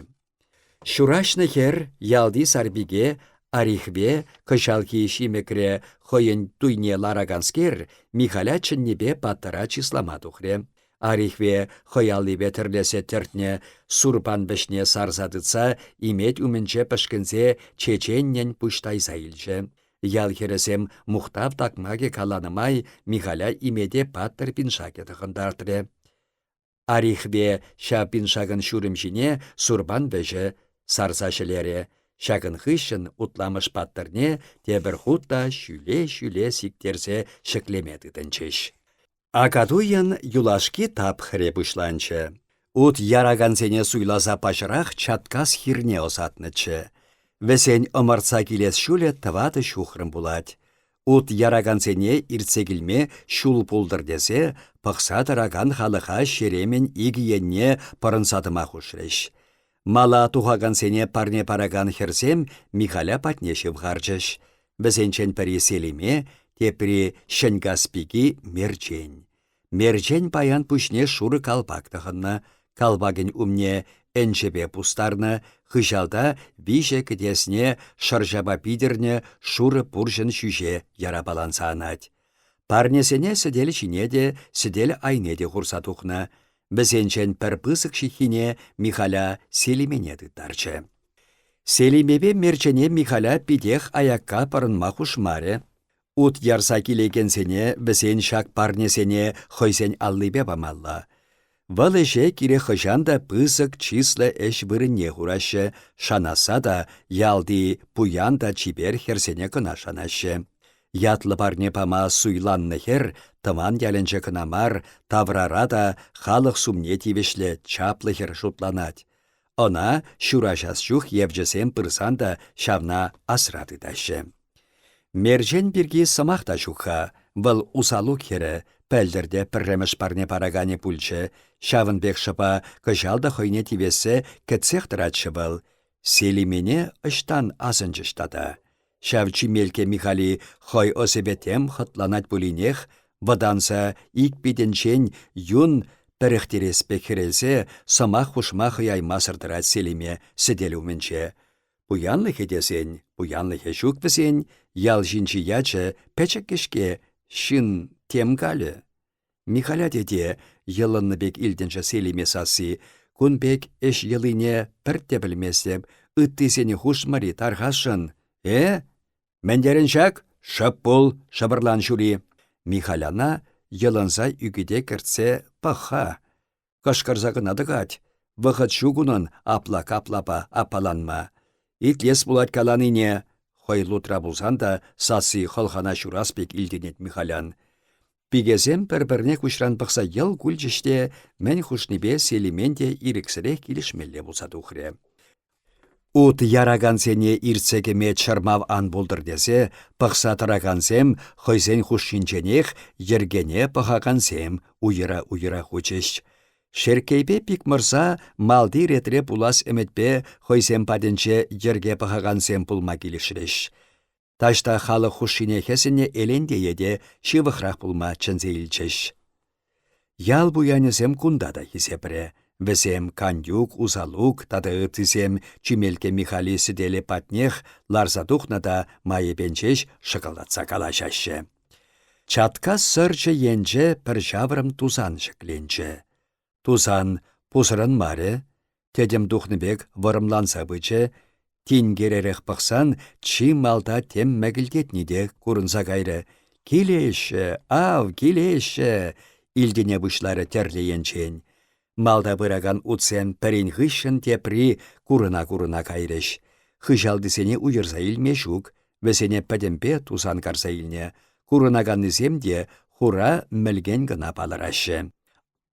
Ҫураҫнӑ хӗр, ялти сарпике, Арихве кӑҫалхи ҫимӗкре хӑйӗн туйне лараканскер, Михаля чӗннипе паттӑра чыслама тухрӗ. Арихве хӑй аллипе тӗрлесе тӗртнӗ сурпан вӗҫне сарса тытса Имет умӗнче пӗшкӗнсе чеченнӗн пуҫ тайса илчӗ. Ял хӗрӗсем мухтав такмакӗ каланӑ май Михаля Имете паттӑр пиншакӗ тӑхӑнтартрӗ. Арихве ҫав пиншакӑн ҫурӑм ҫине сурпан вӗҫӗ сарса ҫӗлерӗ. Ҫакӑн хыҫҫӑн Утламӑш паттӑрне тепӗр хут та ҫӳле-ҫӳле сиктерсе ҫӗклеме тытӑнчӗҫ. Акатуйӑн юлашки тапхӑрӗ пуҫланчӗ. Ут яракансене суйласа паҫӑрах Чаткас хирне ӑсатнӑччӗ. Вӗсен ӑмӑртса килес ҫулӗ тӑватӑ ҫухрӑм пулать. Ут яракансене иртсе килме ҫул пултӑр тесе пӑхса тӑракан халӑха ҫеремӗн икӗ енне пӑрӑнса тӑма хушрӗҫ. Мала тухакансене парне паракан хӗрсем Михаля патне ҫывхарчӗҫ. Вӗсенчен пӗри Селиме, тепри Ҫӗнкас пики Мерчен. Мерчен паян пуҫне шурӑ калпак тӑхӑннӑ, калпакӗн умне ӗнчӗпе пустарнӑ, хыҫалта виҫӗ кӗтесне шӑрҫапа питӗрнӗ шурӑ пурҫӑн ҫӳҫе ярапаланса анать. Парнесене сӗтел ҫине те, сӗтел айне те хурса тухнӑ. Вӗсенчен пӗр пысӑк ҫыххине Михаля Селимене тыттарчӗ. Селимепе Мерчене Михаля питех аякка пӑрӑнма хушмарӗ. Ут ярса килекенсене вӗсен ҫак парнесене хӑйсен аллипе памалла. Вӑл ӗҫе кирек хӑҫан та пысӑк чыслӑ ӗҫ вырӑнне хураҫҫӗ, шанасса та ялти пуян та чипер хӗрсене кӑна шанаҫҫӗ. Ятлӑ парне пама суйланнӑ хӗр тӑван ялӗнче кӑна мар, таврара та халӑх сумне тивӗҫлӗ чаплӑ хӗр шутланать. Ӑна ҫураҫас чух евчӗсем пырсан та ҫавна асра тытаҫҫӗ. Мерчен пирки сӑмах та ҫук-ха, вӑл Усалук хӗрӗ, пӗлтӗр те пӗрремӗш парне параканӗ пулчӗ, ҫавӑн пек шӑпа кӑҫал та хӑйне тивессе кӗтсех тӑратчӗ вӑл. Селимене ӑҫтан асӑнчӗҫ тата? Ҫав Чимелкке Михали хӑй ӑсӗпе тем хӑтланать пулинех, вӑтанса ик питӗнчен юн пӗрӗхтерес пек хӗрелсе сӑмах хушма хӑяймасӑр тӑрать Селиме сӗтел умӗнче. Пуянлӑхӗ тесен, пуянлӑхӗ ҫук вӗсен, ял ҫинчи ячӗ пӗчӗккӗ-ҫке, ҫын тем калӗ. Михаля тете, йӑлӑннӑ пек илтӗнчӗ Селиме сасси, кун пек ӗҫ йӑлине пӗртте пӗлместӗп, ыттисене хушмӑр-и тархасшӑн? Э? Мӗн терӗн ҫак? Шӑп пул, шӑпӑрлан ҫури. Михаляна йӑлӑнса ӳкӗте кӗртсе пӑх-ха. Кӑшкӑрса кӑна тӑкать. Вӑхӑт ҫук унӑн апла-каплапа аппаланма. Итлес пулать каланине, хӑй лутра пулсан та сасси хӑлхана ҫурас пек илтӗнет Михалян. Пикесем пӗр-пӗрне куҫран пӑхса йӑл кулчӗҫ те мӗн хушнипе Селимен те ирӗксӗрех килӗшмелле пулса тухрӗ. Ут яракансене иртсе кӗме чӑрмав ан пултӑр тесе пӑхса тӑракансем хӑйсен хушшинченех йӗркене пӑхакансем уйӑра-уйӑра хучӗҫ. Шерккейпе Пикмӑрса малти ретре пулас ӗмӗтпе хӑйсем патӗнче йӗрке пӑхакансем пулма килӗшрӗҫ. Таҫта халӑх хушшине хӗсӗннӗ Элентее те ҫывӑхрах пулма чӗнсе илчӗҫ. Ял пуянӗсем кунта та хисепре. Вӗсем Кантюк, Усалук тата ыттисем Чӳмелкке Михали сӗтелӗ патнех ларса тухнӑ та майӗпен ҫеҫ шӑкӑлтатса калаҫаҫҫӗ. Чаткас сӑрчӗ енче пӗр ҫаврӑм тусан ҫӗкленчӗ. Тусан пусӑрӑнмарӗ, тӗтӗм тухнӑ пек вӑрӑмланса пычӗ, тинкеререх пӑхсан чи малта тем мӗкӗлтетни те курӑнса кайрӗ. «Килеҫҫӗ! Ав, килеҫҫӗ!» илтӗне пуҫларӗ тӗрлӗ енчен. Малта пыракан утсем пӗрин хыҫҫӑн тепри курӑна-курӑна кайрӗҫ. Хыҫалтисене уйӑрса илме ҫук, вӗсене пӗтӗмпе тусан карса илнӗ, курӑнаканнисем те хура мӗлкен кӑна палӑраҫҫӗ.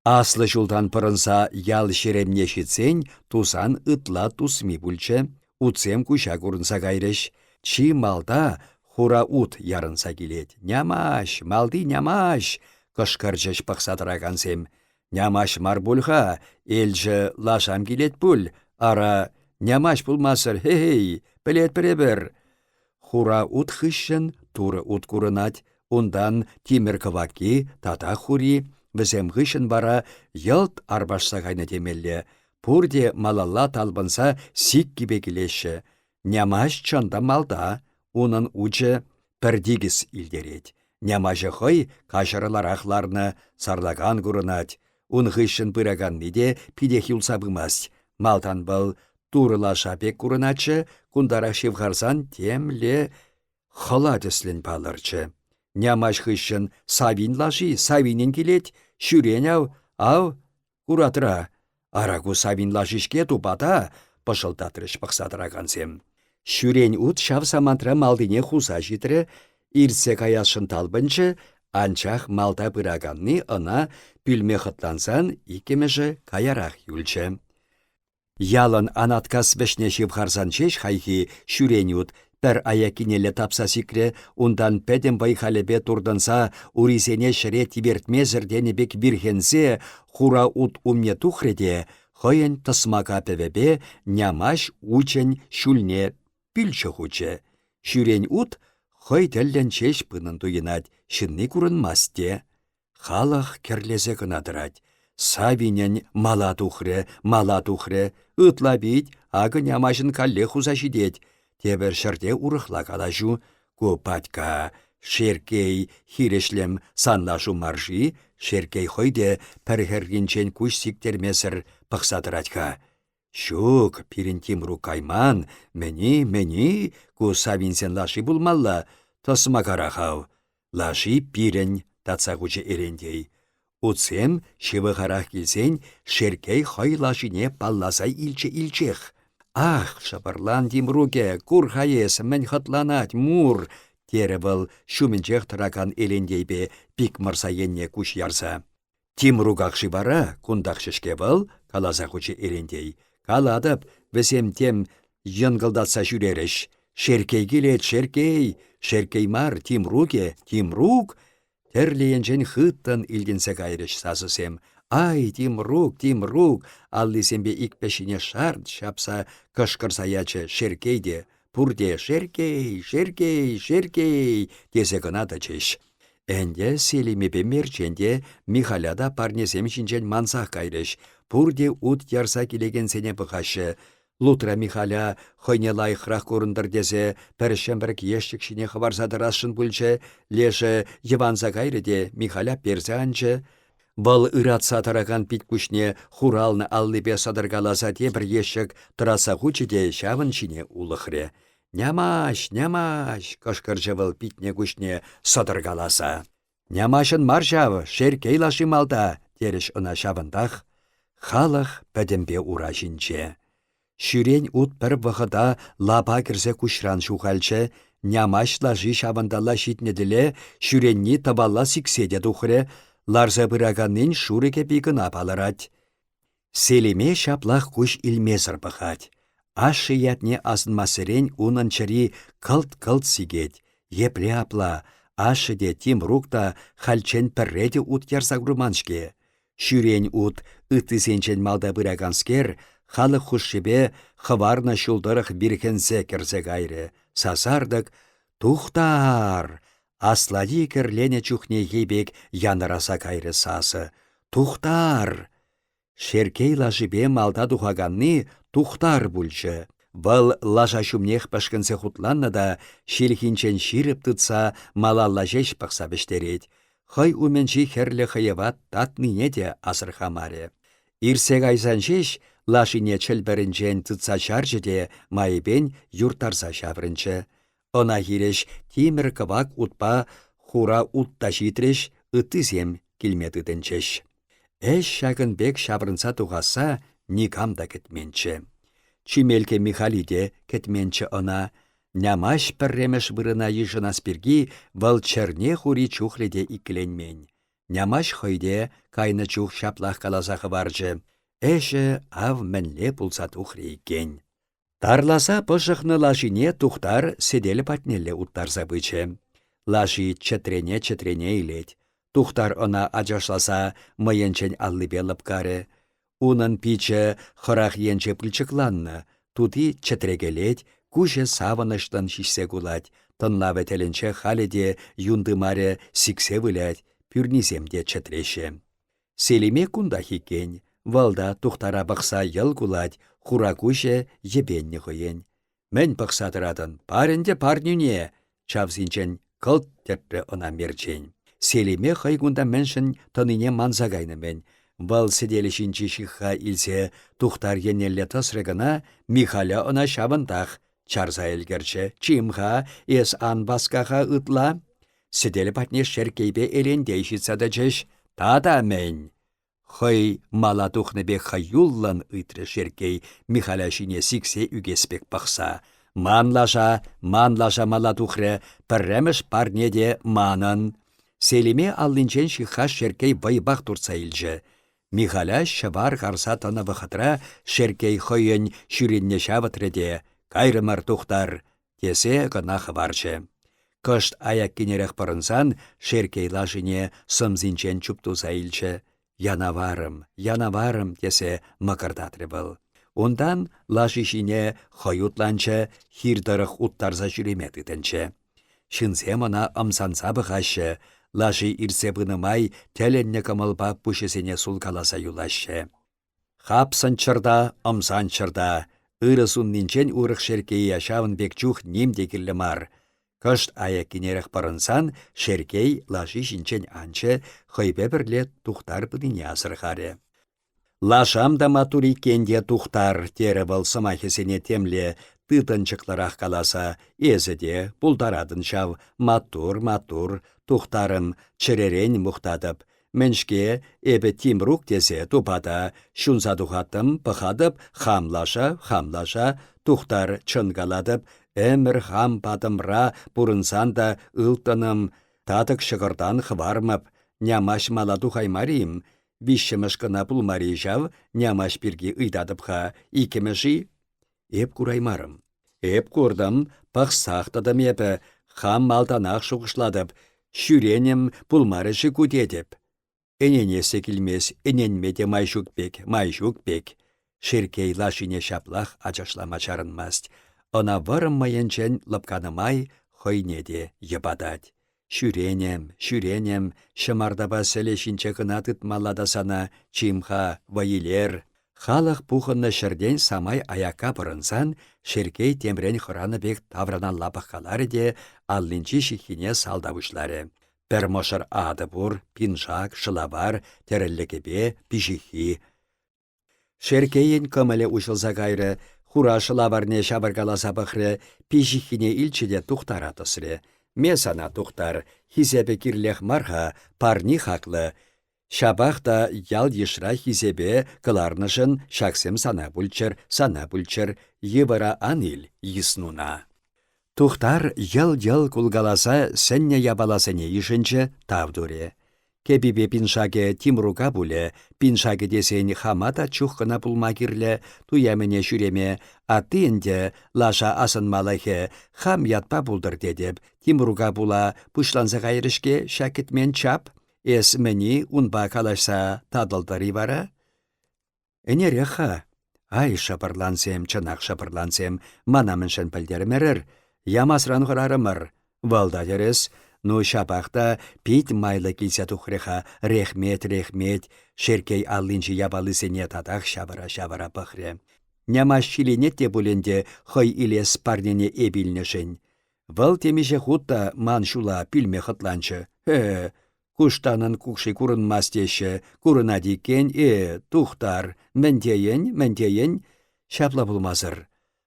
Аслӑ ҫултан пӑрӑнса ял ҫеремне ҫитсен тусан ытла тусми пулчӗ, утсем куҫа курӑнса кайрӗҫ. Чи малта хура ут ярӑнса килет. «Нямаҫ! Малти Нямаҫ!» кӑшкӑрчӗҫ пӑхса тӑракансем. «Нямаҫ мар пуль-ха, элчӗ лашам килет пуль, ара, Нямаҫ пулмасӑр, хе-хей, пӗлетпӗр эпӗр!» Хура ут хыҫҫӑн турӑ ут курӑнать, унтан тимӗр кӑвакки тата хури, вӗсем хыҫҫӑн вара йӑлт арпашса кайнӑ темелле, пурте малалла талпӑнса сиккипе килеҫҫӗ. Нямаҫ чӑн та малта, унӑн учӗ пӗр тикӗс илтерет. Нямаҫӗ хӑй каҫӑрӑларах ларнӑ, сарлакан курӑнать. Ун хыҫҫӑн пыраканни те питех юлса пымасть. Малтан вӑл турӑ лаша пек курӑнатчӗ, кунтарах ҫывхарсан темле хӑла тӗслӗн палӑрчӗ. Нямаҫ хыҫҫӑн Савин лаши Савинӗн килет, ҫӳрен ав, ав, куратра. Ара ку Савин лаши-ҫке тупата, пӑшӑлтатрӗҫ пӑхса тӑракансем. Ҫӳрен ут ҫав самантра малтине хуса ҫитрӗ, иртсе каясшӑн талпӑнчӗ, анчах малта пыраканни ӑна пӳлме хӑтлансан иккӗмӗшӗ каярах юлчӗ. Ялӑн Анаткас вӗҫне ҫывхарсан ҫеҫ хайхи ҫӳрен ут пӗр аяккинелле тапса сикрӗ, унтан пӗтӗм вӑй-халӗпе туртӑнса урисене ҫӗре тивертмесӗр тенӗ пек вирхӗнсе хура ут умне тухрӗ те хӑйӗн тӑсмака пӗвӗпе Нямаҫ учӗн ҫулне пӳлчӗ хучӗ. Ҫӳрен ут хӑй тӗллӗн ҫеҫ пынӑн туйӑнать, ҫынни курӑнмасть те. Халӑх кӗрлесе кӑна тӑрать. Савинӗн мала тухрӗ, мала тухрӗ. Ытла пит, акӑ Нямаҫӑн каллех хуса ҫитет. Тепӗр ҫӗрте урӑхла калаҫу. Ку патька, Шерккей хирӗҫлем санлашу мар-ши? Шерккей хӑй те пӗр хӗрринчен куҫ сиктермесӗр пӑхса тӑрать-ха. Ҫук, пирӗн Тимрук кайман, мӗн-и, мӗн-и, ку Савинсен лаши пулмалла, тӑсмакарах ав. Лаши пирӗн, татса хучӗ Эрентей. Утсем ҫывӑхарах килсен Шерккей хӑй лашине палласа илчӗ-илчех. Ах, шӑпӑрлан Тимрукӗ, кур-ха эс, мӗн хӑтланать, мур, терӗ вӑл ҫумӗнчех тӑракан Элентейпе Пикмӑрса енне куҫ ярса. Тимруках-ши вара, кунтах-ҫке вӑл, каласа хучӗ Элентей. Калатӑп, вӗсем тем йӑнкӑлтатса ҫӳрерӗҫ. Шерккей килет, Шерккей! Шерккей мар, Тимрукӗ, Тимрук! Тӗрлӗ енчен хыттӑн илтӗнсе кайрӗҫ сасӑсем. «Ай, Тимрук, Тимрук!» аллисемпе ик пӗҫҫине шарт ҫапса кӑшкӑрса ячӗ Шерккей те. Пурте «Шерккей! Шерккей! Шерккей!» тесе кӑна тӑчӗҫ. Ӗнтӗ Селимепе Мерчен те Михаля та парнесем ҫинчен мансах кайрӗҫ, пурте ут ярса килекенсене пӑхаҫҫӗ. Лутра Михаля хӑйне лайӑхрах курӑнтӑр тесе пӗр ҫӗмрӗк ешчӗк ҫине хӑварса тӑрасшӑн пулчӗ, лешӗ йӑванса кайрӗ те Михаля персе анчӗ. Вӑл ыратса тӑракан пит-куҫне хуралнӑ аллипе сӑтӑркаласа тепӗр ешчӗк тӑратса хучӗ те ҫавӑн ҫине улӑхрӗ. «Нямаҫ, Нямаҫ!» — кӑшкӑрчӗ вӑл питне-куҫне сӑтӑркаласа. «Нямаҫӑн мар ҫав, Шерккей лаши малта!» — терӗҫ ӑна ҫавӑнтах. Халӑх пӗтӗмпе ура ҫинче. Ҫӳрен ут пӗр вӑхӑта лапа кӗрсе куҫран ҫухалчӗ, Нямаҫ лаши ҫавӑнталла ҫитнӗ тӗле ҫӳренни тӑвалла сиксе те тухрӗ, ларса пыраканнин шурӑ кӗпи кӑна палӑрать. Селиме ҫаплах куҫ илмесӗр пӑхать. Ашшӗ ятне асӑнмассерен унӑн чӗри кӑлт-кӑлт сикет. Епле апла, ашшӗ те, Тимрук та хальччен пӗрре те ут ярса курман-ҫке. Ҫӳрен ут, ыттисенчен малта пыраканскер, халӑх хушшипе хӑварнӑ ҫул тӑрӑх вирхӗнсе кӗрсе кайрӗ. Сасартӑк «Тухтар!» Аслати кӗрленӗ чухнехи пек янӑраса кайрӗ сасӑ. «Тухтар!» Шерккей лашипе малта тухаканни Тухтар пулчӗ. Вӑл лаша ҫумнех пӗшкӗнсе хутланнӑ та ҫилхинчен ҫирӗп тытса малалла ҫеҫ пӑхса вӗҫтерет. Хӑй умӗнчи хӗрлӗ хӑйӑва татнине те асӑрхамарӗ. Иртсе кайсан ҫеҫ лашине чӗлпӗрӗнчен тытса чарчӗ те майӗпен юрттарса ҫаврӑнчӗ. Ӑна хирӗҫ тимӗр кӑвак утпа хура ут та ҫитрӗҫ, ыттисем килме тытӑнчӗҫ. Ӗҫ ҫакӑн пек ҫаврӑнса тухасса никам та кӗтменччӗ. Чимелке Михали те кӗтменччӗ ӑна. Нямаҫ пӗрремӗш вырӑна йышӑнас пирки вӑл чӗрне хури чухлӗ те иккӗленмен. Нямаҫ хӑй те кайнӑ чух ҫаплах каласа хӑварчӗ. Ӗҫӗ ав мӗнле пулса тухрӗ иккен. Тарласа пӑшӑхнӑ лашине Тухтар сӗтел патнелле уттарса пычӗ. Лаши чӗтрене-чӗтрене илет. Тухтар ӑна ачашласа мӑйӗнчен аллипе лӑпкарӗ. Унӑн пичӗ хӑрах енче пылчӑкланнӑ, тути чӗтрекелет, куҫӗ савӑнӑҫлӑн ҫиҫсе кулать, тӑнлавӗ тӗлӗнче халӗ те юн тымарӗ сиксе вылять, пӳрнисем те чӗтреҫҫӗ. Селиме кунтах иккен. Вӑл та Тухтара пӑхса йӑл кулать, хура куҫӗ йӗпеннӗ хӑйӗн. «Мӗн пӑхса тӑратӑн? Пар ӗнтӗ парнӳне!» чавсинчен кӑлт тӗртрӗ ӑна Мерчен. Селиме хӑй кунта мӗншӗн тӑнине манса кайнӑ-мӗн. Вӑл сӗтел ҫинчи ҫыхха илсе Тухтар еннелле тӑсрӗ кӑна, Михаля ӑна ҫавӑнтах чарса ӗлкӗрчӗ. «Чим-ха, эс ан васка-ха ытла!» Сӗтел патне Шерккейпе Элентей ҫитсе тӑчӗҫ. «Тата мӗн?» Хӑй мала тухнӑ пек хӑюллӑн ыйтрӗ Шерккей Михаля ҫине сиксе ӳкес пек пӑхса. «Ман лаша, ман лаша мала тухрӗ, пӗрремӗш парне те манӑн!» Селиме аллинчен ҫыхха Шерккей вӑйпах туртса илчӗ. Михаля ҫӑвар карса тӑнӑ вӑхӑтра Шерккей хӑйӗн ҫӳренне ҫавӑтрӗ те «Кайрӑмӑр, Тухтар!» тесе кӑна хӑварчӗ. Кӑшт аяккинерех пӑрӑнсан Шерккей лашине сӑмсинчен чуптуса илчӗ. «Янаварӑм, янаварӑм!» тесе мӑкӑртатрӗ вӑл. Унтан лаши ҫине хӑй утланчӗ, хир тӑрӑх уттарса ҫӳреме тытӑнчӗ. Ҫынсем ӑна ӑмсанса пӑхаҫҫӗ, лаши иртсе пынӑ май тӗлӗннӗ кӑмӑлпа пуҫӗсене сулкаласа юлаҫҫӗ. Хапсӑнччӑр та, ӑмсанччӑр та, ырӑ суннинчен урӑх Шерккее ҫавӑн пек чух ним те кирлӗ мар. Кӑшт аяккинерех пӑрӑнсан Шерккей лаши ҫинчен анчӗ, хӑйпе пӗрле Тухтар пынине асӑрхарӗ. Лашам та маттур иккен те, Тухтар, терӗ вӑл сӑмахӗсене темле тытӑнчӑклӑрах каласа, эсӗ те пултаратӑн ҫав, маттур, маттур, Тухтарӑм, чӗререн мухтатӑп. Мӗн-ҫке, эпӗ Тимрук тесе тупата ҫунса тухаттӑм, пӑхатӑп, хам лаша, хам лаша, Тухтар, чӑн калатӑп, ӗмӗр хам патӑмра пурӑнсан та ылтӑнӑм, татӑк ҫӑкӑртан хӑвармӑп, нямаҫ мала тухаймарӗ-им? Виҫҫӗмӗш кӑна пулмарӗ ҫав, нямаҫ пирки ыйтатӑп-ха, иккӗмӗш-и? Эп кураймарӑм. Эп куртӑм, пӑхсах тӑтӑм эпӗ, хам малтанах шухӑшлатӑп, ҫӳренӗм пулмарӗ-ши ку тетӗп. Ӗненес те килмест, ӗненме те май ҫук пек, май ҫук пек. Шерккей лашине ҫаплах ачашлама чарӑнмасть. Ӑна вӑрӑм мӑйӗнчен лӑпканӑ май хӑйне те йӑпатать. Ҫӳренӗм, ҫӳренӗм, ҫӑмартапа сӗлӗ ҫинче кӑна тытмалла та сана, чим-ха, вӑй илер. Халӑх пухӑннӑ ҫӗртен самай аякка пӑрӑнсан Шерккей темрен хӑранӑ пек тавраналла пӑхкаларӗ те аллинчи ҫыххине салта пуҫларӗ. Пӗр мӑшӑр атӑ пур, пиншак, шӑлавар, тӗрӗллӗ кӗпе, пиҫиххи. Шерккейӗн кӑмӑлӗ уҫӑлса кайрӗ, хура шӑлаварне ҫавӑркаласа пӑхрӗ, пиҫиххине илчӗ те Тухтара тӑсрӗ. «Ме сана, Тухтар, хисепӗ кирлех мар-ха, парни хаклӑ. Ҫапах та ял-йышра хисепе кӑларнӑшӑн ҫаксем сана пулччӑр, сана пулччӑр, йывӑра ан ил, йыснуна». Тухтар йӑл-йӑл кулкаласа сӗннӗ япаласене йышӑнчӗ, тав турӗ. Кӗпипе пиншакӗ Тимрука пулӗ, пиншакӗ тесен хама та чух кӑна пулма кирлӗ, туя-мӗне ҫӳреме, атти ӗнтӗ, лаша асӑнмалӑхӗ, хам ятпа пултӑр тетӗп, Тимрука пула пуҫланса кайрӗ-ҫке ҫак кӗтмен чап. Эс мӗн-и унпа калаҫса татӑлтӑр-и вара? Ӗнерех-ха. Ай, шӑпӑрлансем, чӑнах шӑпӑрлансем, мана мӗншӗн пӗлтермерӗр? Ямасран хӑрарӑмӑр. Вӑл та тӗрӗс. Ну, ҫапах та пит майлӑ килсе тухрӗ-ха рехмет, рехмет, Шерккей аллинчи япалисене татах ҫавӑра-ҫавӑра пӑхрӗ. Нямаҫ ҫиленет те пуль ӗнтӗ хӑй илес парнене эп илнӗшӗн. Вӑл темиҫе хут та ман ҫула пӳлме хӑтланчӗ. Э, Куштанӑн кукши курӑнмасть теҫҫӗ, курӑнать иккен, э, Тухтар, мӗн тейӗн, мӗн тейӗн? Ҫапла пулмасӑр.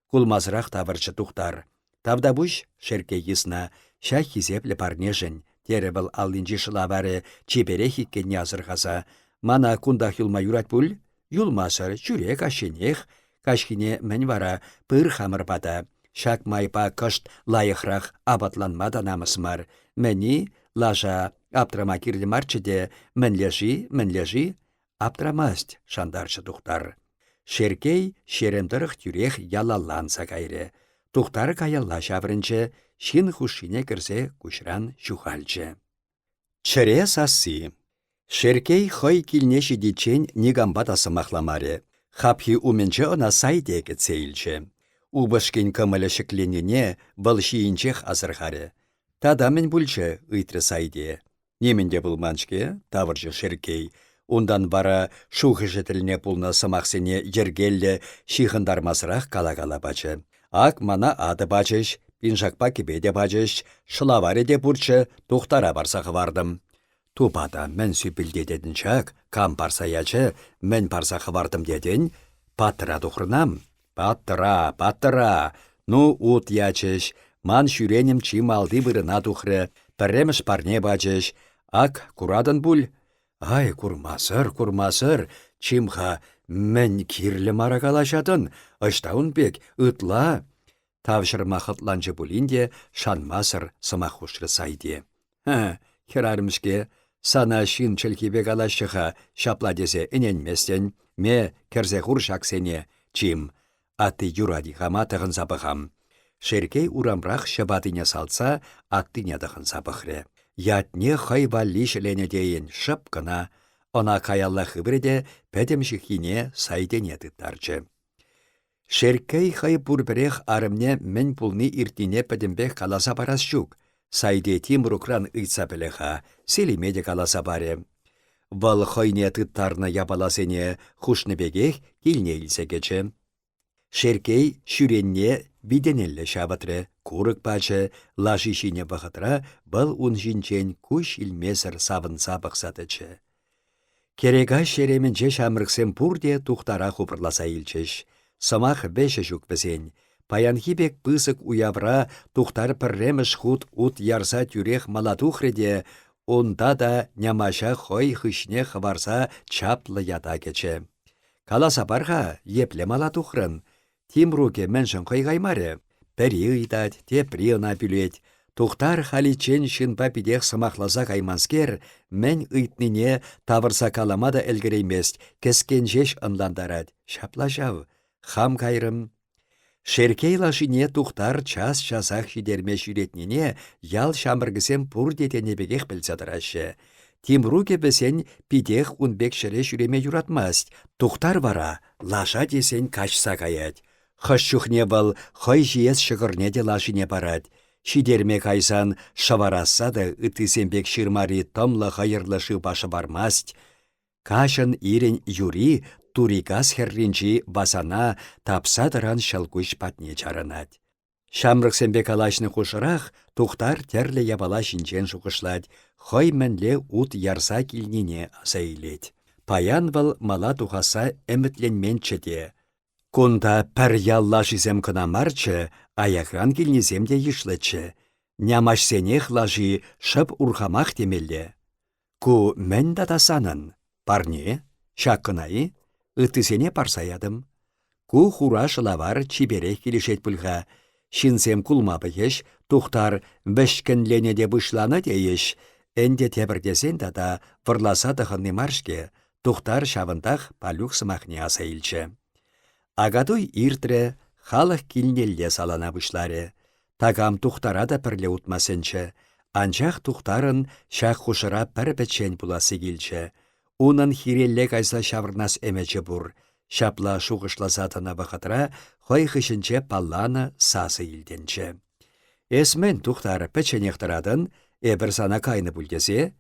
Кулмасӑрах тавӑрчӗ Тухтар. Тавтапуҫ, Шерккей йысна, ҫак хисеплӗ парнешӗн, терӗ вӑл аллинчи шӑлаварӗ чиперех иккенне асӑрхаса. Мана кунтах юлма юрать пуль? Юлмасӑр, чӳре каҫченех. Каҫхине мӗн вара, пыр хамӑр пата. Ҫак майпа кӑшт лайӑхрах апатланма та намӑс мар. Мӗн-и, лаша аптрама кирлӗ марччӗ те, мӗнле-ши, мӗнле-ши? Аптрамасть, шантарчӗ Тухтар. Шерккей ҫерем тӑрӑх тӳрех ялалла анса кайрӗ. Тухтар каялла ҫаврӑнчӗ, ҫын хушшине кӗрсе куҫран ҫухалчӗ. Чӗре сасси. Шерккей хӑй килне ҫитиччен никампа та сӑмахламарӗ. Хапхи умӗнче ӑна Сайте кӗтсе илчӗ. Упӑшкин кӑмӑлӗ ҫӗкленнине вӑл ҫийӗнчех асӑрхарӗ. «Тата мӗн пулчӗ?» — ыйтрӗ Сайте. «Нимӗн те пулман-ҫке», — тавӑрчӗ Шерккей. Унтан вара шухӑшӗ тӗлне пулнӑ сӑмахсене йӗркеллӗ ҫыхӑнтармасӑрах кала-кала пачӗ. Ак мана атӑ пачӗҫ, пиншакпа кӗпе те пачӗҫ, шӑлаварӗ те пурччӗ, тухтара парса хӑвартӑм. Тупа та мӗн сӳпӗлтететӗн ҫак, кам парса ячӗ, мӗн парса хӑвартӑм тетӗн? Паттӑра тухрӑнам? Паттӑра, паттӑра! Ну, ут ячӗҫ. Ман ҫӳренӗм чи малти вырӑна тухрӗ. Пӗрремӗш парне пачӗҫ. Ак, куратӑн пуль? Ай, курмасӑр, курмасӑр, чим-ха, мӗн кирлӗ мара калаҫатӑн? Ӑҫта ун пек, ытла? Тавҫӑрма хӑтланчӗ пулин те шанмасӑр сӑмах хушрӗ Сайте. Хӗ, хӗрарӑм-ҫке. Сана ҫын чӗлхипе калаҫҫӗ-ха, ҫапла тесе ӗненместӗн. Ме, кӗрсе хур ҫаксене, чим. Атти юрать-и-ха ма тӑхӑнса пӑхам. Шерккей урамрах ҫӑпатине салтса аттине тӑхӑнса пӑхрӗ. Ятне хӑй валли ҫӗленӗ тейӗн, шӑп кӑна. Ӑна каялла хыврӗ те пӗтӗм ҫыххине Сайтене тыттарчӗ. Шерккей хӑй пурпӗрех арӑмне мӗн пулни-иртнине пӗтӗмпех каласа парас ҫук. Сайте Тимрукран ыйтса пӗлӗ-ха, Селиме те каласа парӗ. Вӑл хӑйне тыттарнӑ япаласене хушнӑ пекех килне илсе кӗчӗ. Шерккей ҫӳренне витенелле ҫавӑтрӗ, курӑк пачӗ, лаши ҫинӗ вӑхӑтра вӑл ун ҫинчен куҫ илмесӗр савӑнса пӑхса тӑчӗ. Кӗрекаҫ ҫеремӗнче ҫамрӑксем пурте Тухтара хупӑрласа илчӗҫ. Сӑмах вӗҫӗ ҫук вӗсен. Паянхи пек пысӑк уявра Тухтар пӗрремӗш хут ут ярса тӳрех мала тухрӗ те унта та Нямаҫа хӑй хыҫне хӑварса чаплӑ ята кӗчӗ. Каласа пар-ха, епле мала тухрӑн? Тимрукӗ мӗншӗн хӑй каймарӗ? Пӗри ыйтать, тепри ӑна пӳлет. Тухтар халиччен ҫынпа питех сӑмахласа кайманскер, мӗн ыйтнине тавӑрса калама та ӗлкӗреймест, кӗскен ҫеҫ ӑнлантарать. Ҫапла ҫав. Хам кайрӑм. Шерккей лашине Тухтар час-часах ҫитерме ҫӳретнине ял ҫамрӑкӗсем пурте тенӗ пекех пӗлсе тӑраҫҫӗ. Тимрукӗ вӗсен питех ун пек ҫӗре ҫӳреме юратмасть, Тухтар вара лаша тесен каҫса каять. Хӑш чухне вӑл хӑй ҫиес ҫӑкӑрне те лашине парать. Ҫитерме кайсан шӑварасса та ыттисем пек ҫырмари тӑмлӑ-хӑйӑрлӑ шывпа шӑвармасть. Каҫӑн-ирӗн юри Турикас хӗрринчи васана тапса тӑран ҫӑлкуҫ патне чарӑнать. Ҫамрӑксемпе калаҫнӑ хушӑрах Тухтар тӗрлӗ япала ҫинчен шухӑшлать, хӑй мӗнле ут ярса килнине аса илет. Паян вӑл мала тухасса ӗмӗтленменччӗ те. Кунта пӗр ял лашисем кӑна марччӗ, аякран килнисем те йышлӑччӗ. Нямаҫсенех лаши шӑп урхамах темелле. Ку мӗн тата санӑн? Парне? Ҫак кӑна-и? Ыттисене парса ятӑм. Ку хура шӑлавар чиперех килӗшет пуль-ха. Ҫынсем кулма пӑхӗҫ, Тухтар вӗҫкӗнлене те пуҫланӑ тейӗҫ. Ӗнтӗ тепӗр тесен тата вӑрласа тӑхӑнни мар-ҫке. Тухтар ҫавӑнтах Палюк сӑмахне аса илчӗ. Акатуй иртрӗ, халӑх килнелле салана пуҫларӗ. Такам Тухтара та пӗрле утма сӗнчӗ. Анчах Тухтарӑн ҫак хушӑра пӗр пӗччен пуласси килчӗ. Унӑн хирелле кайса ҫаврӑнас ӗмӗчӗ пур. Ҫапла шухӑшласа тӑнӑ вӑхӑтра хӑй хыҫӗнче палланӑ сасӑ илтӗнчӗ. «Эс мӗн, Тухтар, пӗчченех тӑратӑн? Эпӗр сана кайнӑ пуль тесе?»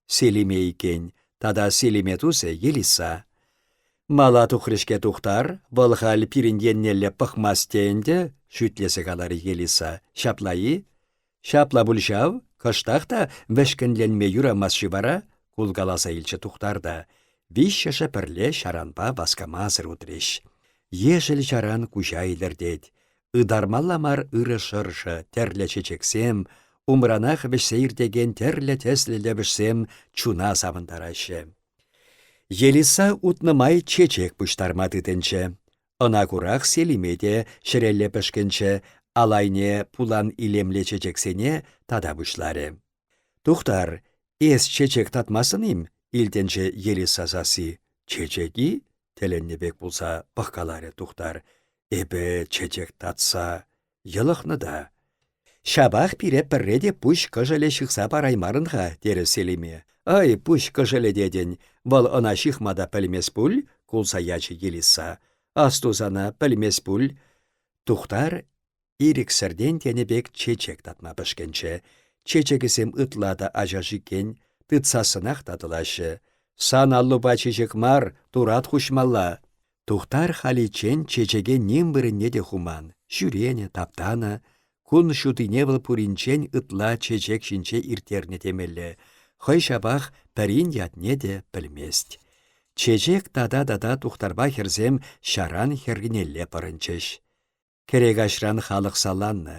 Селиме иккен, тата Селиме тусӗ Елиса. «Мала тухрӗ-ҫке Тухтар, вӑл халь пирӗн еннелле пӑхмасть те ӗнтӗ», — шӳтлесе каларӗ Елиса. «Ҫапла-и?» «Ҫапла пуль ҫав, кӑштах та вӗҫкӗнленме юрамасть-ши вара?» — кулкаласа илчӗ Тухтар та. Виҫҫӗшӗ пӗрле ҫаранпа васкамасӑр утрӗҫ. Ешӗл ҫаран куҫа илӗртет. Ытармалла мар ырӑ шӑршӑ, тӗрлӗ чечексем, умранах вӗҫсе иртекен тӗрлӗ тӗслӗ лӗпӗшсем чуна савӑнтараҫҫӗ. Елиса утнӑ май чечек пуҫтарма тытӑнчӗ. Ӑна курах Селиме те ҫӗрелле пӗшкӗнчӗ, алайне пулан илемлӗ чечексене тата пуҫларӗ. «Тухтар, эс чечек татмастӑн-им?» — илтӗнчӗ Елиса сасси. «Чечек-и?» — тӗлӗннӗ пек пулса пӑхкаларӗ Тухтар. «Эпӗ чечек татса йӑлӑхнӑ та». «Ҫапах пире пӗрре те пуҫ кӑшӑлӗ ҫыхса параймарӑн-ха», — терӗ Селиме. «Ай, пуҫ кӑшӑлӗ тетӗн, вӑл ӑна ҫыхма та пӗлмест пуль», — кулса ячӗ Елисса. «Асту сана, пӗлмест пуль». Тухтар ирӗксӗртен тенӗ пек чечек татма пӗшкӗнчӗ. Чечекӗсем ытла та ачаш иккен, тытсассӑнах татӑлаҫҫӗ. Сан аллупа чечек мар, турат хуҫмалла. Тухтар халиччен чечеке ним вырӑнне те хуман, ҫӳренӗ, таптанӑ. Кун ҫутине вӑл пуринчен ытла чечек ҫинче ирттернӗ темелле. Хӑй ҫапах пӗрин ятне те пӗлмест. Чечек тата-тата Тухтарпа хӗрсем ҫаран хӗрринелле пӑрӑнчӗҫ. Кӗрекаҫран халӑх саланнӑ.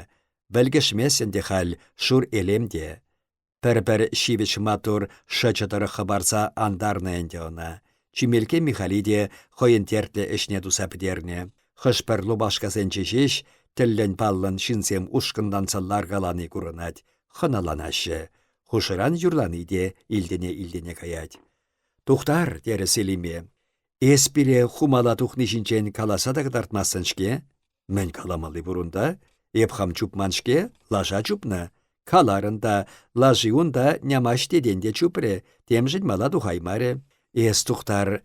Вӗлкӗшмест ӗнтӗ халь шур элем те. Пӗр-пӗр ҫивӗч маттур шӑчӑ тӑрӑх хӑпарса антарнӑ ӗнтӗ ӑна. Чӳмелкке Михали те хӑйӗн тертлӗ ӗҫне туса пӗтернӗ. Хӑш-пӗр лупашкасенче ҫеҫ тӗллӗн-паллӑн ҫынсем ушкӑнланса ларкалани курӑнать, хӑналанаҫҫӗ. Хушӑран юрлани те илтӗне-илтӗне каять. «Тухтар», терӗ Селиме. «Эс пире хумала тухни ҫинчен каласа та кӑтартмастӑн-ҫке?» Мӗн каламалли пур унта? Эп хам чупман-ҫке, лаша чупнӑ. Каларӑн та, лаши унта нямаҫ тетен те чупрӗ, темшӗн мала тухаймарӗ. Эс, Тухтар,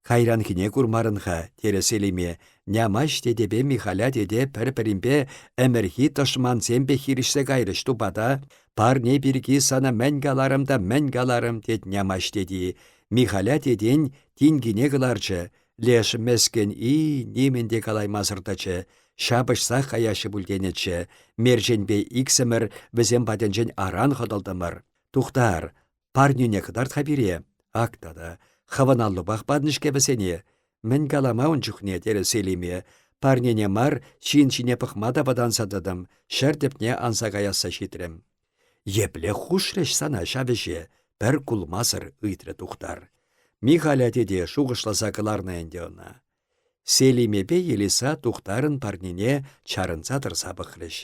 кайранхине курмарӑн-ха, терӗ Селиме. Нямаҫ тетепе Михаля тете пӗр-пӗринпе ӗмӗрхи тӑшмансем пек хирӗҫсе кайрӗҫ тупата. Парне пирки сана мӗн каларӑм та мӗн каларӑм, тет Нямаҫ тети. Михаля тетен тинкине кӑларчӗ, Леш мӗскӗн-и нимӗн те калаймасӑр тӑчӗ. Ҫапӑҫсах каяҫҫӗ пуль тенӗччӗ. Мерченпе иксӗмӗр вӗсем патӗнчен аран хӑтӑлтӑмӑр. Тухтар, парнӳне кӑтарт-ха пире. Ак тата, хӑвӑн аллупах панӑ-ҫке вӗсене. Мӗн калама ун чухне, терӗ Селиме. Парнене мар, ҫын ҫине пӑхма та вӑтанса тӑтӑм, ҫӗр тӗпне анса каясса ҫитрӗм. Епле хушрӗҫ сана ҫав ӗҫе? Пӗр кулмасӑр ыйтрӗ Тухтар. Михаля тете шухӑшласа кӑларнӑ ӗнтӗ ӑна. Селимепе Елиса Тухтарӑн парнине чарӑнса тӑрса пӑхрӗҫ.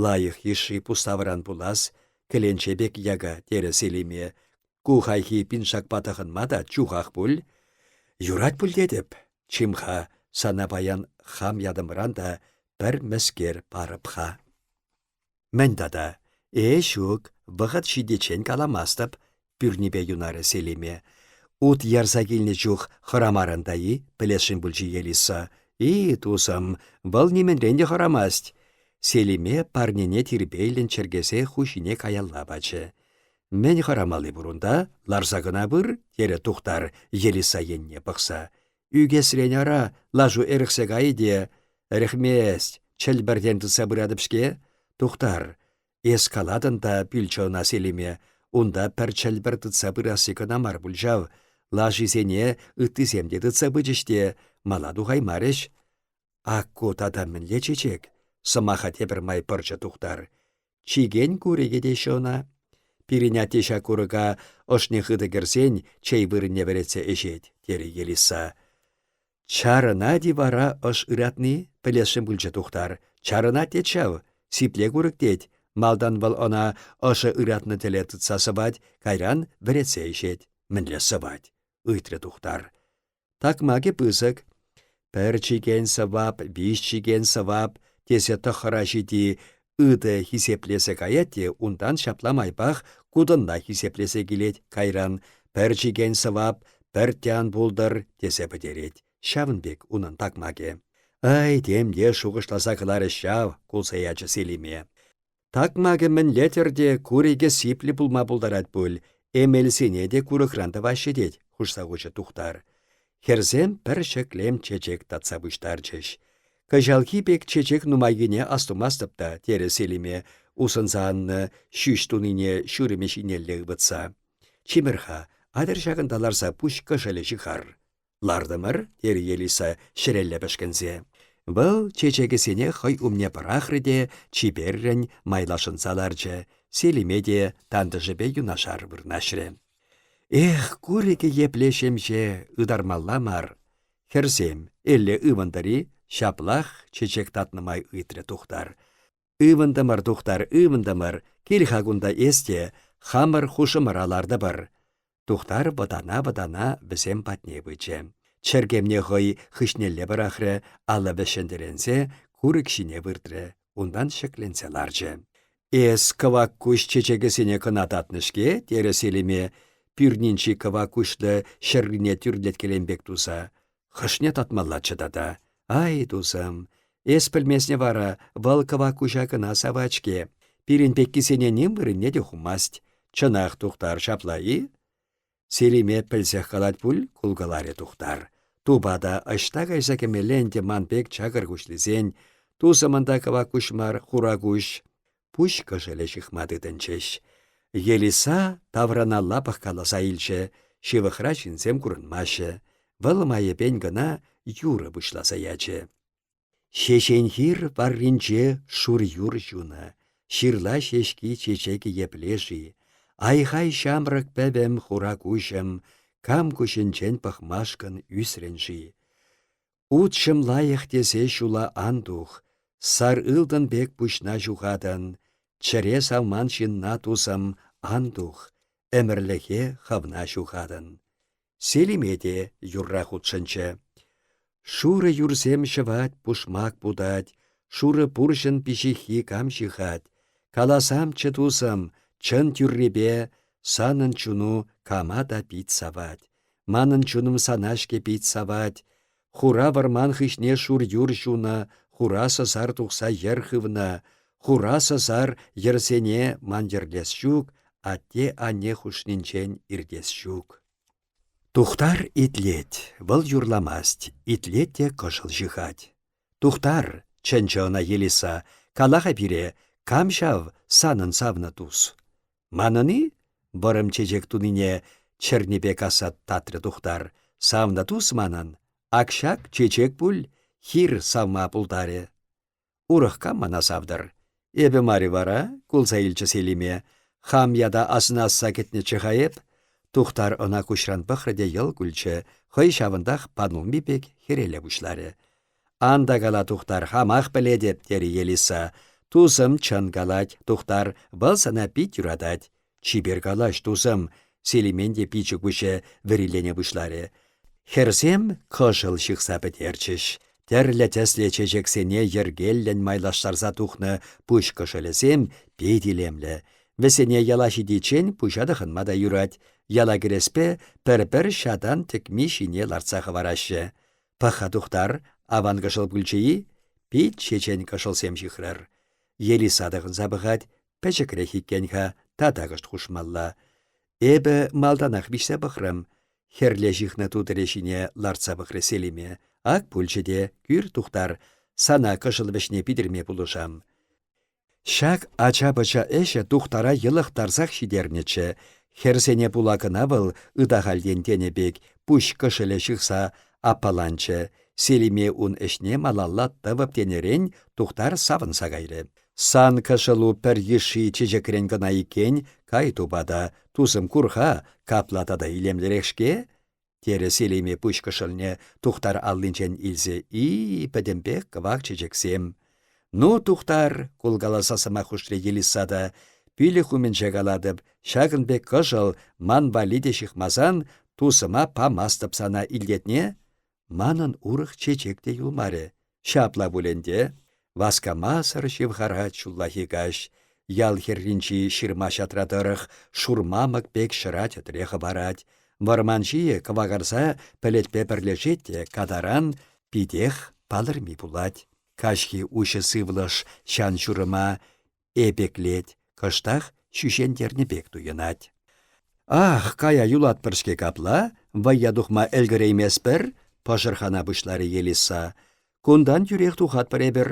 Лайӑх йышши пуставран пулас, кӗленче пек яка, терӗ Селиме. Ку хайхи пиншакпа тӑхӑнма та чухах пуль. Юрать пуль тетӗп. Чим-ха, сана паян хам ятӑмран та пӗр мӗскер парӑп-ха. Мӗн тата? Э, ҫук, вӑхӑт ҫитиччен каламастӑп, пӳрнипе юнарӗ Селиме. Ут ярса килнӗ чух хӑрамарӑн та-и? пӗлесшӗн пулчӗ Елисса. И, тусӑм, вӑл нимӗнрен те хӑрамасть. Селиме парнене тирпейлӗн чӗркесе хуҫине каялла пачӗ. Мӗн хӑрамалли пур унта? Ларса кӑна пыр, терӗ Тухтар Елисса енне пӑхса. Ӳкесрен ара, лашу ӗрӗхсе кайӗ те. Ӗрӗхмест, чӗлпӗртен тытса пыратӑп-ҫке. Тухтар, эс калатӑн та пӳлчӗ ӑна Селиме. Унта пӗр чӗлпӗр тытса пырасси кӑна мар пуль ҫав. Лашисене ыттисем те тытса пычӗҫ те мала тухаймарӗҫ. Ак ку тата мӗнле чечек? Сӑмаха тепӗр май пӑрчӗ Тухтар. Чикен курӑкӗ теҫҫӗ ӑна. Пирӗн атте ҫак курӑка ӑшне хытӑ кӗрсен чей вырӑнне вӗретсе ӗҫет, терӗ Елисса. Чарӑнать-и вара ӑш ыратни? пӗлесшӗн пулчӗ Тухтар. Чарӑнать тет ҫав, сипле курӑк тет. Малтан вӑл ӑна ӑшӑ ыратнӑ тӗле тытса сӑвать, кайран вӗретсе ӗҫет. Мӗнле сӑвать? ыйтрӗ Тухтар. Такмакӗ пысӑк. Пӗр чикен сӑвап, виҫ чикен сӑвап, тесе тӑххӑра ҫити ытӑ хисеплесе каять те унтан ҫапла майпах кутӑнла хисеплесе килет кайран пӗр чикен сӑвап, пӗртте ан пултӑр, тесе пӗтерет. Ҫавӑн пек унӑн такмакӗ. Ай, тем те шухӑшласа кӑларӗҫ ҫав, кулса ячӗ Селиме. Такмакӗ мӗнле-тӗр те курикӗ сиплӗ пулма пултарать пуль, эмелсене те курӑкран тӑваҫҫӗ тет, хушса хучӗ Тухтар. Хӗрсем пӗр ҫӗклем чечек татса пуҫтарчӗҫ. Кӑҫалхи пек чечек нумаййине астумастӑп та, терӗ Селиме, усӑнса аннӑ ҫӳҫ тунине ҫурӑмӗ ҫинелле ывӑтса. Чимӗр-ха, атьӑр ҫакӑнта ларса пуҫ кӑшӑлӗ ҫыхар. Лартӑмӑр, терӗ Елиса ҫӗрелле пӗшкӗнсе. Вӑл чечекӗсене хӑй умне пӑрахрӗ те чиперрӗн майлашӑнса ларчӗ, Селиме те тантӑшӗпе юнашар вырнаҫрӗ. Эх, курӑкӗ епле ҫемҫе, ытармалла мар. Хӗрсем, элле ывӑнтӑр-и? Ҫаплах чечек татнӑ май ыйтрӗ Тухтар. Ывӑнтӑмӑр, Тухтар, ывӑнтӑмӑр. Кил-ха кунта эс те, хамӑр хушӑмӑра лартӑпӑр. Тухтар вӑтана-вӑтана вӗсем патне пычӗ. Чӗркемне хӑй хыҫнелле пӑрахрӗ, алӑ вӗҫҫӗн тӗренсе курӑк ҫине выртрӗ, унтан ҫӗкленсе ларчӗ. «Эс кӑвак куҫ чечекӗсене кӑна татнӑ-ҫке», терӗ Селиме, пӳрнинчи кӑвак куҫлӑ ҫӗррине тӳрлеткелем пек туса. Хӑшне татмаллаччӗ тата? Ай, тусӑм, эс пӗлмесне вара, вӑл кӑвак куҫа кӑна савать-ҫке. Пирӗн пеккисене ним вырӑнне те хумасть. Чӑнах, Тухтар, ҫапла-и? Селиме пӗлсех калать пуль, кулкаларӗ Тухтар. Тупа та ӑҫта кайса кӗмелле ӗнтӗ ман пек чакӑр куҫлисен. Тусӑмӑн та кӑвак куҫ мар, хура куҫ. Пуҫ кӑшӑлӗ ҫыхма тытӑнчӗҫ. Елиса тавраналла пӑхкаласа илчӗ, ҫывӑхра ҫынсем курӑнмаҫҫӗ. Вӑл майӗпен кӑна юрӑ пуҫласа ячӗ. Ҫеҫенхир варринче шур юр ҫунӑ, ҫырла ҫеҫки чечекӗ епле-ши? Ай-хай ҫамрӑк пӗвӗм, хура куҫӑм, кам куҫӗнчен пӑхмашкӑн ӳсрӗн-ши? Утҫӑм лайӑх тесе ҫула ан тух, сар ылтӑн пек пуҫна ҫухатӑн. Чӗре савман ҫынна тусӑм ан тух, ӗмӗрлӗхе хӑвна ҫухатӑн. Селиме те юрра хутшӑнчӗ. Шурӑ юрсем ҫӑвать, пушмак путать, шурӑ пурҫӑн пиҫиххи кам ҫыхать. Каласамччӗ, тусӑм, чӑн тӳррипе, санӑн чуну кама та пит савать. Манӑн чунӑм сана-ҫке пит савать. Хура вӑрман хыҫне шур юр ҫунӑ, хура сӑсар тухса йӗр хывнӑ. Хура сӑсар йӗрсене ман йӗрлес ҫук, атте-анне хушнинчен иртес ҫук. Тухтар итлет, вӑл юрламасть, итлет те кӑшӑл ҫыхать. Тухтар, чӗнчӗ ӑна Елиса, кала-ха пире, кам ҫав санӑн савнӑ тус? Манӑн-и? Вӑрӑм чечек тунине чӗрнипе касса татрӗ Тухтар. Савнӑ тус манӑн. Ак ҫак чечек пуль, хир савма пултарӗ. Урӑх кам мана савтӑр? Эпӗ мар-и вара? кулса илчӗ Селиме. Хам ята асӑнасса кӗтнӗччӗ-ха эп. Тухтар ӑна куҫран пӑхрӗ те йӑл кулчӗ, хӑй ҫавӑнтах панулми пек хӗреле пуҫларӗ. Ан та кала, Тухтар, хамах пӗлетӗп, терӗ Елиса. Тусӑм чӑн калать, Тухтар, вӑл сана пит юратать. Чипер калаҫ, тусӑм, Селимен те пичӗ-куҫӗ вӗрилене пуҫларӗ. Хӗрсем кӑшӑл ҫыхса пӗтерчӗҫ. Тӗрлӗ тӗслӗ чечексене йӗркеллӗн майлаштарса тухнӑ пуҫ кӑшӑлӗсем пит илемлӗ. Вӗсене яла ҫитиччен пуҫа тӑхӑнма та юрать. Яла кӗреспе пӗр-пӗр ҫатан тӗкми ҫине лартса хӑвараҫҫӗ. Пӑх-ха, Тухтар, аван кӑшӑл пулчӗ-и? Пит чечен кӑшӑлсем ҫыхрӑр. Елиса тӑхӑнса пӑхать, пӗчӗкрех иккен-ха, тата кӑшт хушмалла. Эпӗ малтанах виҫсе пӑхрӑм. Хӗрле ҫыхнӑ тутӑрӗ ҫине лартса пӑхрӗ Селиме. Ак пулчӗ те, кӳр, Тухтар, сана кӑшӑл вӗҫне питӗрме пулӑшам. Ҫак ача-пӑча ӗҫӗ Тухтара йӑлӑхтарсах ҫитернӗччӗ. Хӗрсене пула кӑна вӑл ытахальтен тенӗ пек пуҫ кӑшӑлӗ ҫыхса аппаланчӗ. Селиме ун ӗҫне малалла тӑвӑп тенӗрен Тухтар савӑнса кайрӗ. Сан кӑшӑлу пӗр йышши чечекрен кӑна иккен, кай тупата, тусӑм кур-ха, капла тата илемлӗрех-ҫке, терӗ Селиме пуҫ кӑшӑлне Тухтар аллинчен илсе. И-и, пӗтӗмпех кӑвак чечексем. Ну, Тухтар, кулкаласа сӑмах хушрӗ Елисса та, пилӗк умӗнче калатӑп, ҫакӑн пек кӑшӑл ман валли те ҫыхмасан, тусӑма памастӑп сана илтетне? Манӑн урӑх чечек те юлмарӗ. Ҫапла пуль ӗнтӗ. Васкамасӑр ҫывхарать ҫуллахи каҫ. Ял хӗрринчи ҫырма-ҫатра тӑрӑх шурмамӑк пек ҫӑра тӗтре хӑпарать. Вӑрман ҫийӗ кӑвакарса пӗлӗтпе пӗрлешет те катаран питех палӑрми пулать. Каҫхи уҫӑ сывлӑш ҫан-ҫурӑма эпеклет, кӑштах ҫӳҫентернӗ пек туйӑнать. «Ах, кая юлатпӑр-ҫке капла, вӑййа тухма ӗлкӗрейместпӗр», пӑшӑрхана пуҫларӗ Елисса. «Кунтан тӳрех тухатпӑр эпир.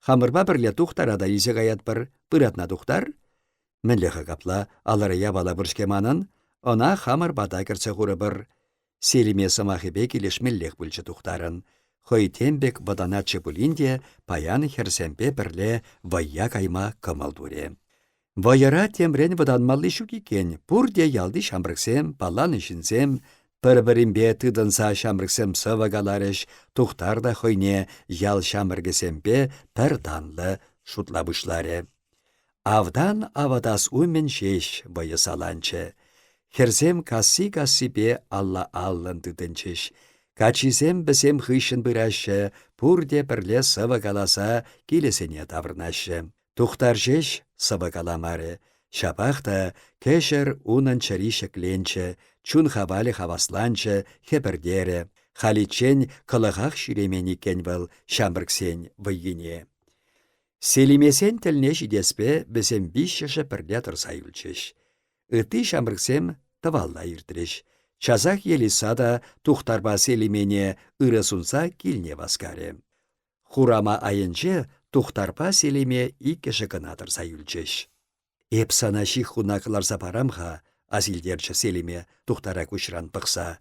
Хамӑрпа пӗрле Тухтара та илсе каятпӑр. Пыратна Тухтар?» «Мӗнле-ха капла, алӑра япала пур-ҫке манӑн. Ӑна хамӑр пата кӗртсе хурӑпӑр. Селиме сӑмахӗпе килӗшмеллех пулчӗ Тухтарӑн. Хӑй тем пек вӑтанатчӗ пулин те паян хӗрсемпе пӗрле вӑййа кайма кӑмӑл турӗ. Вӑйӑра темрен вӑтанмалли ҫук иккен, пурте ялти ҫамрӑксем, палланӑ ҫынсем. Пӗр-пӗринпе тытӑнса ҫамрӑксем сӑвӑ каларӗҫ, Тухтар та хӑйне ял ҫамрӑкӗсемпе пӗр танлӑ шутла пуҫларӗ. Автан авӑтас умӗн ҫеҫ вӑйӑ саланчӗ. Хӗрсем касси-кассипе алла-аллӑн тытӑнчӗҫ. Каччисем вӗсем хыҫҫӑн пыраҫҫӗ, пурте пӗрле сӑвӑ каласа килӗсене таврӑнаҫҫӗ. Тухтар ҫеҫ сӑвӑ каламарӗ. Ҫапах та кӗҫӗр унӑн чӗри ҫӗкленчӗ, чун хавалӗ хавасланчӗ, хӗпӗртерӗ. Халиччен кӑлӑхах ҫӳремен иккен вӑл ҫамрӑксен вӑййине. Селимесен тӗлне ҫитеспе вӗсем виҫҫӗшӗ пӗрле тӑрса юлчӗҫ. Ытти ҫамрӑксем тӑвалла иртрӗҫ. Часах Елиса та Тухтарпа Селимене ырӑ сунса килне васкарӗ. Хурама айӗнче Тухтарпа Селиме иккӗшӗ кӑна тӑрса юлчӗҫ. «Эп сана ҫыххуна кӑларса парам-ха», — асилтерчӗ Селиме Тухтара куҫран пӑхса.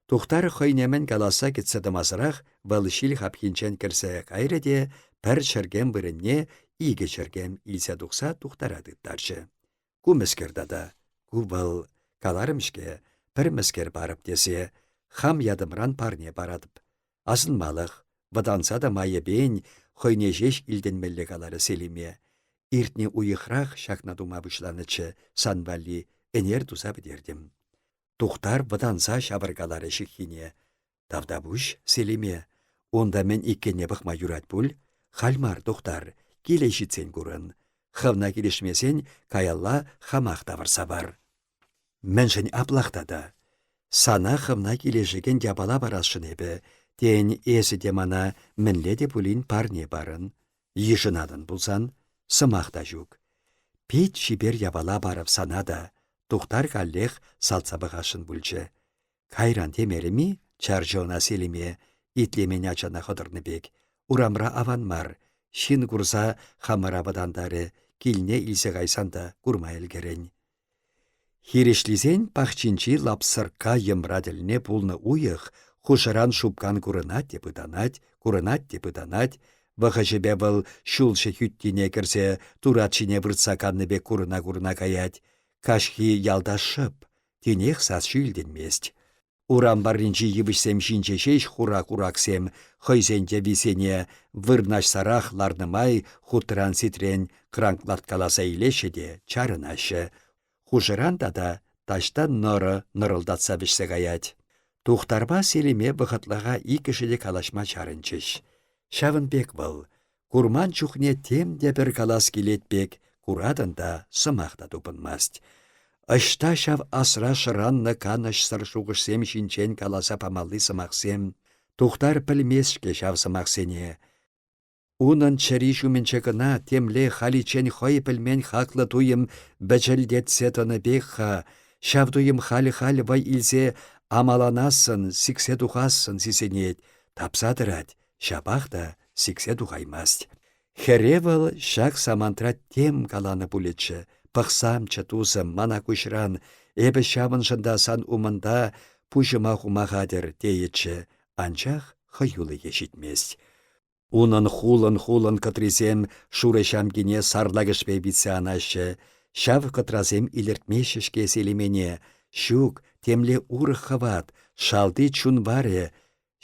Тухтар хӑйне мӗн каласса кӗтсе тӑмасӑрах вӑл ҫил хапхинчен кӗрсе кайрӗ те пӗр чӗркем вырӑнне икӗ чӗркем илсе тухса Тухтара тыттарчӗ. Ку мӗскер тата? Ку вӑл, каларӑм-ҫке, пӗр мӗскер парӑп тесе, хам ятӑмран парне паратӑп. Асӑнмалӑх, вӑтанса та майӗпен, хӑйне ҫеҫ илтӗнмелле каларӗ Селиме. Иртнӗ уйӑхрах ҫакна тума пуҫланӑччӗ сан валли, ӗнер туса пӗтертӗм. Тухтар вӑтанса ҫавӑркаларӗ ҫыххине. Тавтапуҫ, Селиме. Унта мӗн иккенне пӑхма юрать пуль. Халь мар, Тухтар, киле ҫитсен курӑн. Хӑвна килӗшмесен каялла хамах тавӑрса пар. Мӗншӗн аплах тата? Сана хӑвна килӗшекен япала парасшӑн эпӗ. Тен, эсӗ те мана мӗнле те пулин парне парӑн. Йышӑнатӑн пулсан, сӑмах та ҫук. Пит чипер япала парӑп сана та, Тухтар каллех салтса пӑхасшӑн пулчӗ. Кайран темерӗм-и? чарчӗ ӑна Селиме, итлемен ачана хӑтӑрнӑ пек. Урамра аван мар. Ҫын курса хамӑра вӑтантарӗ, килне илсе кайсан та курма ӗлкӗрӗн. Хирӗҫлисен пахчинчи лапсӑркка йӑмра тӗлне пулнӑ уйӑх хушӑран шупкан курӑнать те пытанать, курӑнать те пытанать. Вӑхӑчӗпе вӑл ҫулҫӑ хӳттине кӗрсе турат ҫине выртса каннӑ пек курӑна-курӑна каять. Каҫхи ялта шӑп, тинех сас-чӳ илтӗнмест. Урам варринчи йывӑҫсем ҫинче ҫеҫ хура кураксем хӑйсен йӑвисене вырнаҫсарах ларнӑ май хутран-ситрен кранклаткаласа илеҫҫӗ те чарӑнаҫҫӗ. Хушӑран тата таҫта нӑрӑ нӑрӑлтатса вӗҫсе каять. Тухтарпа Селиме вӑхӑтлӑха иккӗшӗ те калаҫма чарӑнчӗҫ. Ҫавӑн пек вӑл. Курман чухне тем те пӗр калас килет пек, куратӑн та сӑмах та тупӑнмасть. Ӑҫта ҫав асра шӑраннӑ канӑҫсӑр шухӑшсем ҫинчен каласа памалли сӑмахсем? Тухтар пӗлмест-ҫке ҫав сӑмахсене. Унӑн чӗри ҫумӗнче кӑна темле халиччен хӑй пӗлмен хаклӑ туйӑм вӗчӗлтетсе тӑнӑ пек-ха, ҫав туйӑм халь-халь вӑй илсе амаланассӑн, сиксе тухассӑн сисӗнет, тапса тӑрать, ҫапах та сиксе тухаймасть. Хӗре вӑл ҫак самантра тем каланӑ пулӗччӗ. Пӑхсамччӗ, тусӑм, мана куҫран, эпӗ ҫавӑншӑн та сан умӑнта пуҫӑма хума хатӗр, тейӗччӗ. Анчах хӑюлӑхӗ ҫитмест. Унӑн хулӑн-хулӑн кӑтрисем шурӑ ҫамкине сарлакӑшпе витсе анаҫҫӗ. Ҫав кӑтрасем илӗртмеҫҫӗ-ҫке Селимене. Ҫук, темле урӑх хӑват, шалти чун варӗ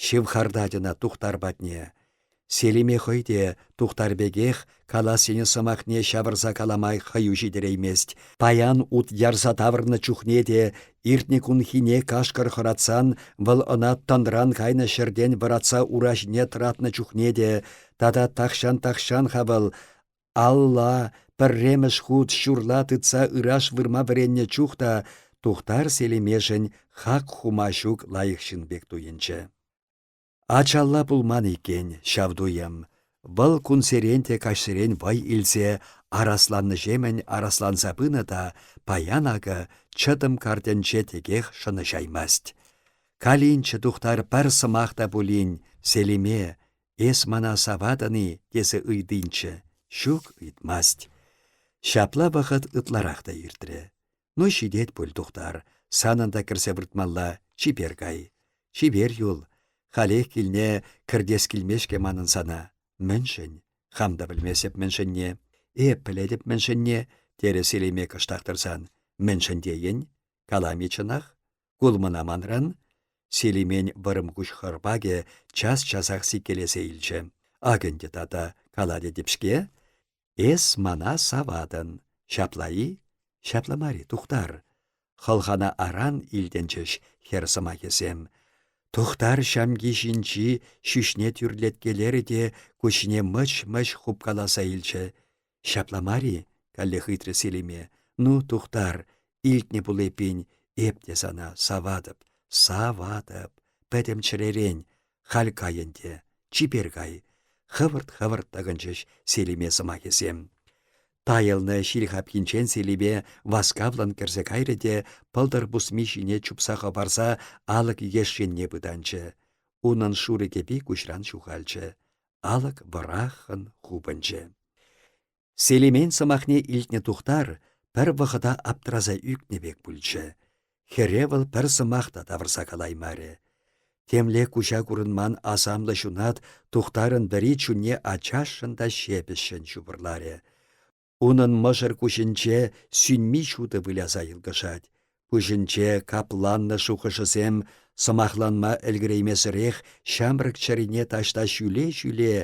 Ҫывхартать ӑна Тухтар патне. Селиме хӑй те, Тухтар пекех, калас тенӗ сӑмахне ҫавӑрса калама хӑю ҫитереймест. Паян ут ярса тавӑрнӑ чухне те иртнӗ кунхине кашкӑр хӑратсан вӑл ӑна тӑнран кайнӑ ҫӗртен вӑратса ура ҫине тӑратнӑ чухне те тата тахҫан-тахҫан-ха вӑл алла пӗрремӗш хут ҫурла тытса ыраш вырма вӗреннӗ чух та Тухтар Селимешӗн хак хума ҫук лайӑх ҫын пек туйӑнчӗ. Ачалла пулман иккен ҫав туйӑм. Вӑл кунсерен те каҫсерен вӑй илсе арасланнӑҫемӗн арасланса пынӑ та паян акӑ чӑтӑм картӗнче текех шӑнӑҫаймасть. Калинччӗ Тухтар пӗр сӑмах та пулин, Селиме, Эс мана саватӑн-и тесе ыйтинччӗ. Ҫук, ыйтмасть. Ҫапла вӑхӑт ытларах та иртрӗ. Ну, ҫитет пуль, Тухтар. Санӑн та кӗрсе выртмалла, чипер кай. Чипер юл. Халех килне кӗртес килмест-ҫке манӑн сана. Мӗншӗн? Хам та пӗлместӗп мӗншӗнне. Эп пӗлетӗп мӗншӗнне, терӗ Селиме кӑштах тӑрсан. Мӗншӗн тейӗн? Калам-и чӑнах? Кулмӑна манран? Селимен вӑрӑм куҫ хӑрпакӗ час-часах сиккелесе илчӗ. Ак ӗнтӗ тата, калатӗтӗп-ҫке. Эс мана саватӑн. Ҫапла-и? Ҫапла мар-и, Тухтар? Хӑлхана аран илтӗнчӗҫ хӗр сӑмахӗсем. Тухтар ҫамки ҫинчи ҫӳҫне тӳрлеткелерӗ те куҫне мӑч-мӑч хупкаласа илчӗ. Ҫапла мар-и? каллех ыйтрӗ Селиме. Ну, Тухтар, илтнӗ пул эппин, эп те сана саватӑп, саватӑп, пӗтӗм чӗререн. Халь кай ӗнтӗ, чипер кай. Хӑвӑрт-хӑвӑрт тӑкӑнчӗҫ Селиме сӑмахӗсем. Тайӑлнӑ ҫил хапхинчен Селиме васкавлӑн кӗрсе кайрӗ те пӑлтӑр пусми ҫине чупса хӑпарса алӑк еш енне пытанчӗ. Унӑн шурӑ кӗпи куҫран ҫухалчӗ. Алӑк вӑраххӑн хупӑнчӗ. Селимен сӑмахне илтнӗ Тухтар пӗр вӑхӑта аптраса ӳкнӗ пек пулчӗ. Хӗре вӑл пӗр сӑмах та тавӑрса калаймарӗ. Темле куҫа курӑнман асамлӑ ҫунат Тухтарӑн вӗри чунне ачашшӑн та ҫепӗҫҫӗн ҫупӑрларӗ. Унӑн мӑшӑр куҫӗнче сӳнми ҫутӑ выляса йӑлкӑшать. Пуҫӗнче капланнӑ шухӑшӗсем сӑмахланма ӗлкӗреймесӗрех ҫамрӑк чӗрине таҫта ҫӳле-ҫӳле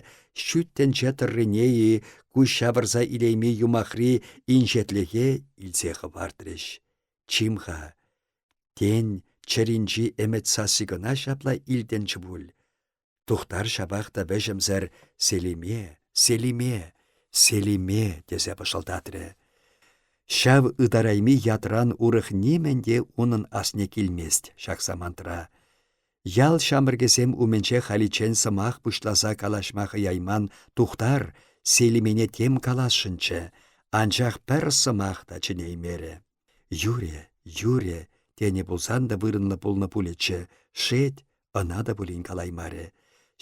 ҫут тӗнче тӑррине-и куҫ ҫавӑрса илейми юмахри инҫетлӗхе илсе хӑпартрӗҫ. Чим-ха, тен, чӗринчи ӗмӗт сасси кӑна ҫапла илтӗнчӗ пуль. Тухтар ҫапах та вӗҫӗмсӗр «Селиме, Селиме, Селиме» тесе пӑшӑлтатрӗ. Ҫав ытарайми ятран урӑх нимӗн те унӑн асне килмест ҫак самантра. Ял ҫамрӑкӗсем умӗнче халиччен сӑмах пуҫласа калаҫма хӑяйман Тухтар Селимене тем каласшӑнччӗ, анчах пӗр сӑмах та чӗнеймерӗ. Юрӗ, юрӗ, тенӗ пулсан та вырӑнлӑ пулнӑ пулӗччӗ, шет, ӑна та пулин калаймарӗ.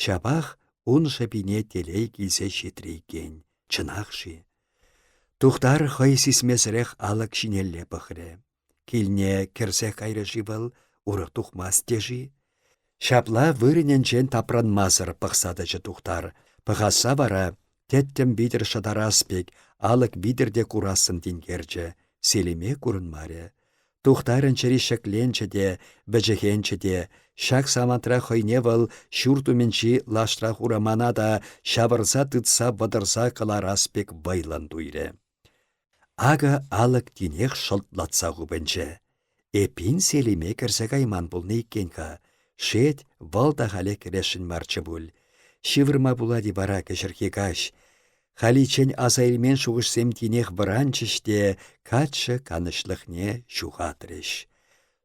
Ҫапах ун шӑпине телей килсе ҫитрӗ иккен. Чӑнах-ши? Тухтар хӑй сисмесӗрех алӑк ҫинелле пӑхрӗ. Килне кӗрсех кайрӗ-ши вӑл, урӑх тухмасть те-ши? Ҫапла вырӑнӗнчен тапранмасӑр пӑхса тӑчӗ Тухтар. Пӑхасса вара тӗттӗм витӗр шӑтарас пек, алӑк витӗр те курассӑн тинкерчӗ. Селиме курӑнмарӗ. Тухтарӑн чӗри ҫӗкленчӗ те, вӗчӗхенчӗ те. Ҫак самантра хӑйне вӑл ҫурт умӗнчи лаштра хурамана та ҫавӑрса тытса вӑтӑрса кӑларас пек вӑйлӑн туйрӗ. Акӑ алӑк тинех шӑлтлатса хупӑнчӗ. Эппин Селиме кӗрсе кайман пулнӑ иккен-ха. Шет, вӑл та халех кӗресшӗн марччӗ пуль. Ҫывӑрма пулать-и вара кӗҫӗрхи каҫ? Халиччен аса илмен шухӑшсем тинех вӑранчӗҫ те каччӑ канӑҫлӑхне ҫухатрӗҫ.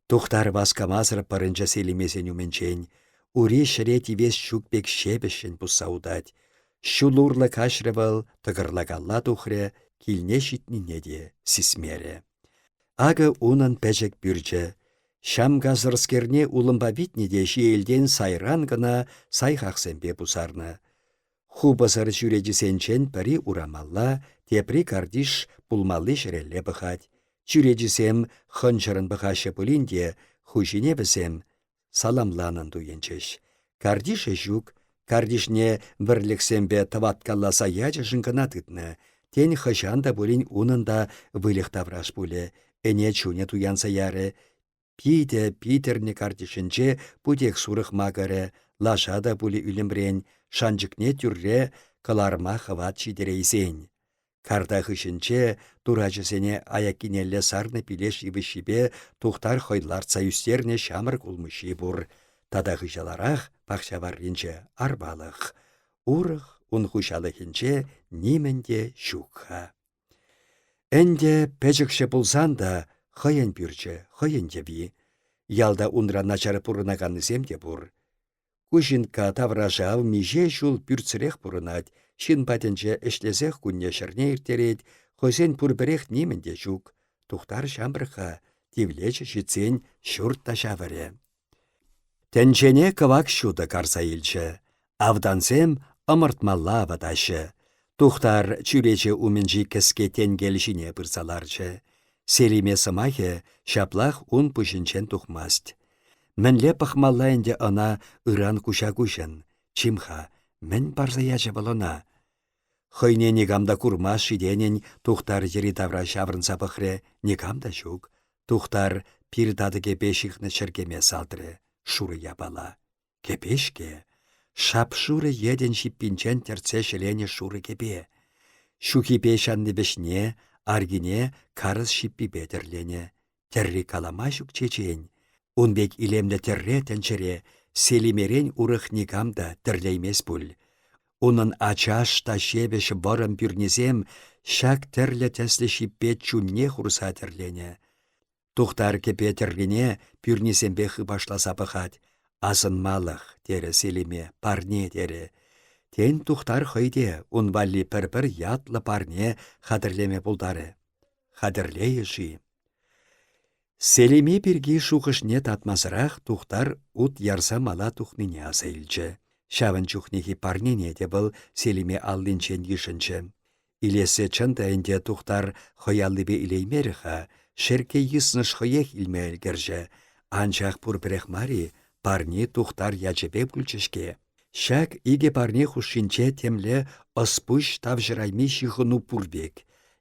Тухтар васкамасӑр пӑрӑнчӗ Селимесен умӗнчен. Ури ҫӗре тивес ҫук пек ҫепӗҫҫӗн пусса утать. Ҫул урлӑ каҫрӗ вӑл, тӑкӑрлакалла тухрӗ, килне ҫитнине те сисмерӗ. Акӑ унӑн пӗчӗк пӳрчӗ. Ҫамкасӑрскерне улӑмпа витнӗ те ҫиелтен сайран кӑна сайхахсемпе пусарнӑ. Хупӑсӑр чӳречисенчен пӗри урамалла, тепри картиш пулмалли ҫӗрелле пӑхать. Чӳречисем хӑнчӑрӑн пӑхаҫҫӗ пулин те хуҫине вӗсем саламланӑн туйӑнчӗҫ. Картишӗ ҫук, картишне вӗрлӗксемпе тӑваткалласа ячӗшӗн кӑна тытнӑ. Тен, хӑҫан та пулин унӑн та выльӑх тавраш пулӗ, ӗне чунӗ туянса ярӗ. Питӗ питӗрнӗ картишӗнче путек сурӑх макӑрӗ, лаша та пулӗ ӳлӗмрен, шанчӑкне тӳрре кӑларма хӑват ҫитерейсен. Карта хыҫӗнче турачӗсене аяккинелле сарнӑ пилеш йывӑҫҫипе Тухтар хӑй лартса ӳстернӗ ҫамрӑк улмуҫҫи пур. Тата хыҫаларах, пахча варринче, арпалӑх. Урӑх ун хуҫалӑхӗнче нимӗн те ҫук-ха. Ӗнтӗ пӗчӗкҫӗ пулсан та хӑйӗн пӳрчӗ, хӑйӗн йӑви. Ялта унран начар пурӑнаканнисем те пур. Куҫинкка таврашав миҫе ҫул пӳртсӗрех пурӑнать, ҫын патӗнче ӗҫлесех кунне-ҫӗрне ирттерет, хӑйсен пурпӗрех нимӗн те ҫук. Тухтар ҫамрӑк-ха, тивлечӗ ҫитсен ҫурт та ҫавӑрӗ. Тӗнчене кӑвак ҫутӑ карса илчӗ. Автансем ӑмӑртмалла авӑтаҫҫӗ. Тухтар чӳрече умӗнчи кӗске тенкел ҫине пырса ларчӗ. Селиме сӑмахӗ ҫаплах ун пуҫӗнчен тухмасть. Мӗнле пӑхмалла ӗнтӗ ӑна ыран куҫа-куҫӑн? Чим-ха, мӗн парса ячӗ вӑл ӑна? Хӑйне никам та курмасть-ши тенӗн Тухтар йӗри-тавра ҫаврӑнса пӑхрӗ, никам та ҫук. Тухтар пир татӑкӗпе ҫыхнӑ чӗркеме салтрӗ. Шурӑ япала. Кӗпе-ҫке. Шап-шурӑ йӗтӗн ҫиппинчен тӗртсе ҫӗленӗ шурӑ кӗпе. Ҫухипе ҫанни вӗҫне, аркине карӑс ҫиппипе тӗрленӗ. Тӗрри калама ҫук чечен. Ун пек илемлӗ тӗрре тӗнчере Селимерен урӑх никам та тӗрлеймест пуль. Унӑн ачаш та ҫепӗҫ вӑрӑм пӳрнисем ҫак тӗрлӗ тӗслӗ ҫиппе чунне хурса тӗрленӗ. Тухтар кӗпе тӗррине пӳрнисемпе хыпашласа пӑхать. Асӑнмалӑх, терӗ Селиме, парне терӗ. Тен, Тухтар хӑй те ун валли пӗр-пӗр ятлӑ парне хатӗрлеме пултарӗ. Хатӗрлейӗ-ши? Селиме пирки шухӑшне татмасӑрах Тухтар ут ярса мала тухнине аса илчӗ. Ҫавӑн чухнехи парнене те вӑл Селиме аллинчен йышӑнчӗ. Илессе чӑн та ӗнтӗ Тухтар хӑй аллипе илеймерӗ-ха, Шерккей йыснӑш хӑех илме ӗлкӗрчӗ. Анчах пурпӗрех мар-и, парни Тухтар ячӗпе пулчӗ-ҫке. Ҫак икӗ парне хушшинче темле ӑс-пуҫ тавҫӑрайми ҫыхӑну пур пек.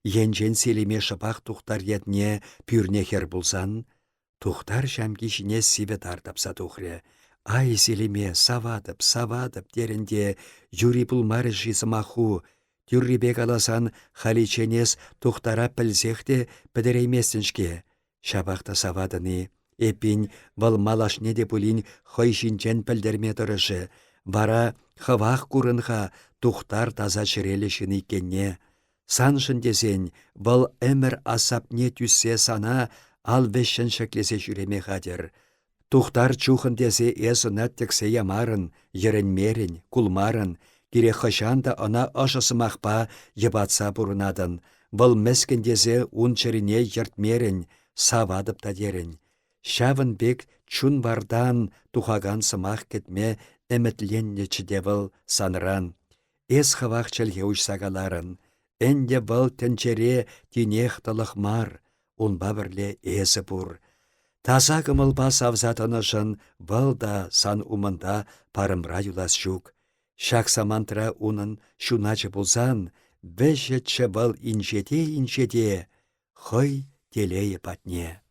Енчен Селиме шӑпах Тухтар ятне пӳрне хӗр пулсан? Тухтар ҫамки ҫине сивӗ тар тапса тухрӗ. Ай, Селиме, саватӑп, саватӑп терӗн те юри пулмарӗ-ши сӑмаху? Тӳррипе каласан, халиччен эс Тухтара пӗлсех те пӗтерейместӗн-ҫке. Ҫапах та саватӑн-и? Эппин, вӑл малашне те пулин хӑй ҫинчен пӗлтерме тӑрӑшӗ. Вара хӑвах курӑн-ха Тухтар таса чӗреллӗ ҫын иккенне. Саншӑн тесен, вӑл ӗмӗр асапне тӳссе сана ал вӗҫҫӗн ҫӗклесе ҫӳреме хатӗр. Тухтар чухӑн тесе эс ӑна тӗксе ямарӑн, йӗрӗнмерӗн, кулмарӑн, кирек хӑҫан та ӑна ӑшӑ сӑмахпа йӑпатса пурӑнатӑн, вӑл мӗскӗн тесе ун чӗрине йӗртмерӗн, саватӑп та терӗн. Ҫавӑн пек чун вартан тухакан сӑмах кӗтме ӗмӗтленнӗччӗ те вӑл санран. Эс хӑвах чӗлхе уҫса каларӑн. Ӗнтӗ вӑл тӗнчере тинех тӑлӑх мар, унпа пӗрле эсӗ пур. Таса кӑмӑлпа савса тӑнӑшӑн вӑл та сан умӑнта парӑмра юлас ҫук. Ҫак самантра унӑн ҫуначӗ пулсан, вӗҫӗччӗ вӑл инҫете-инҫете, хӑй телейӗ патне.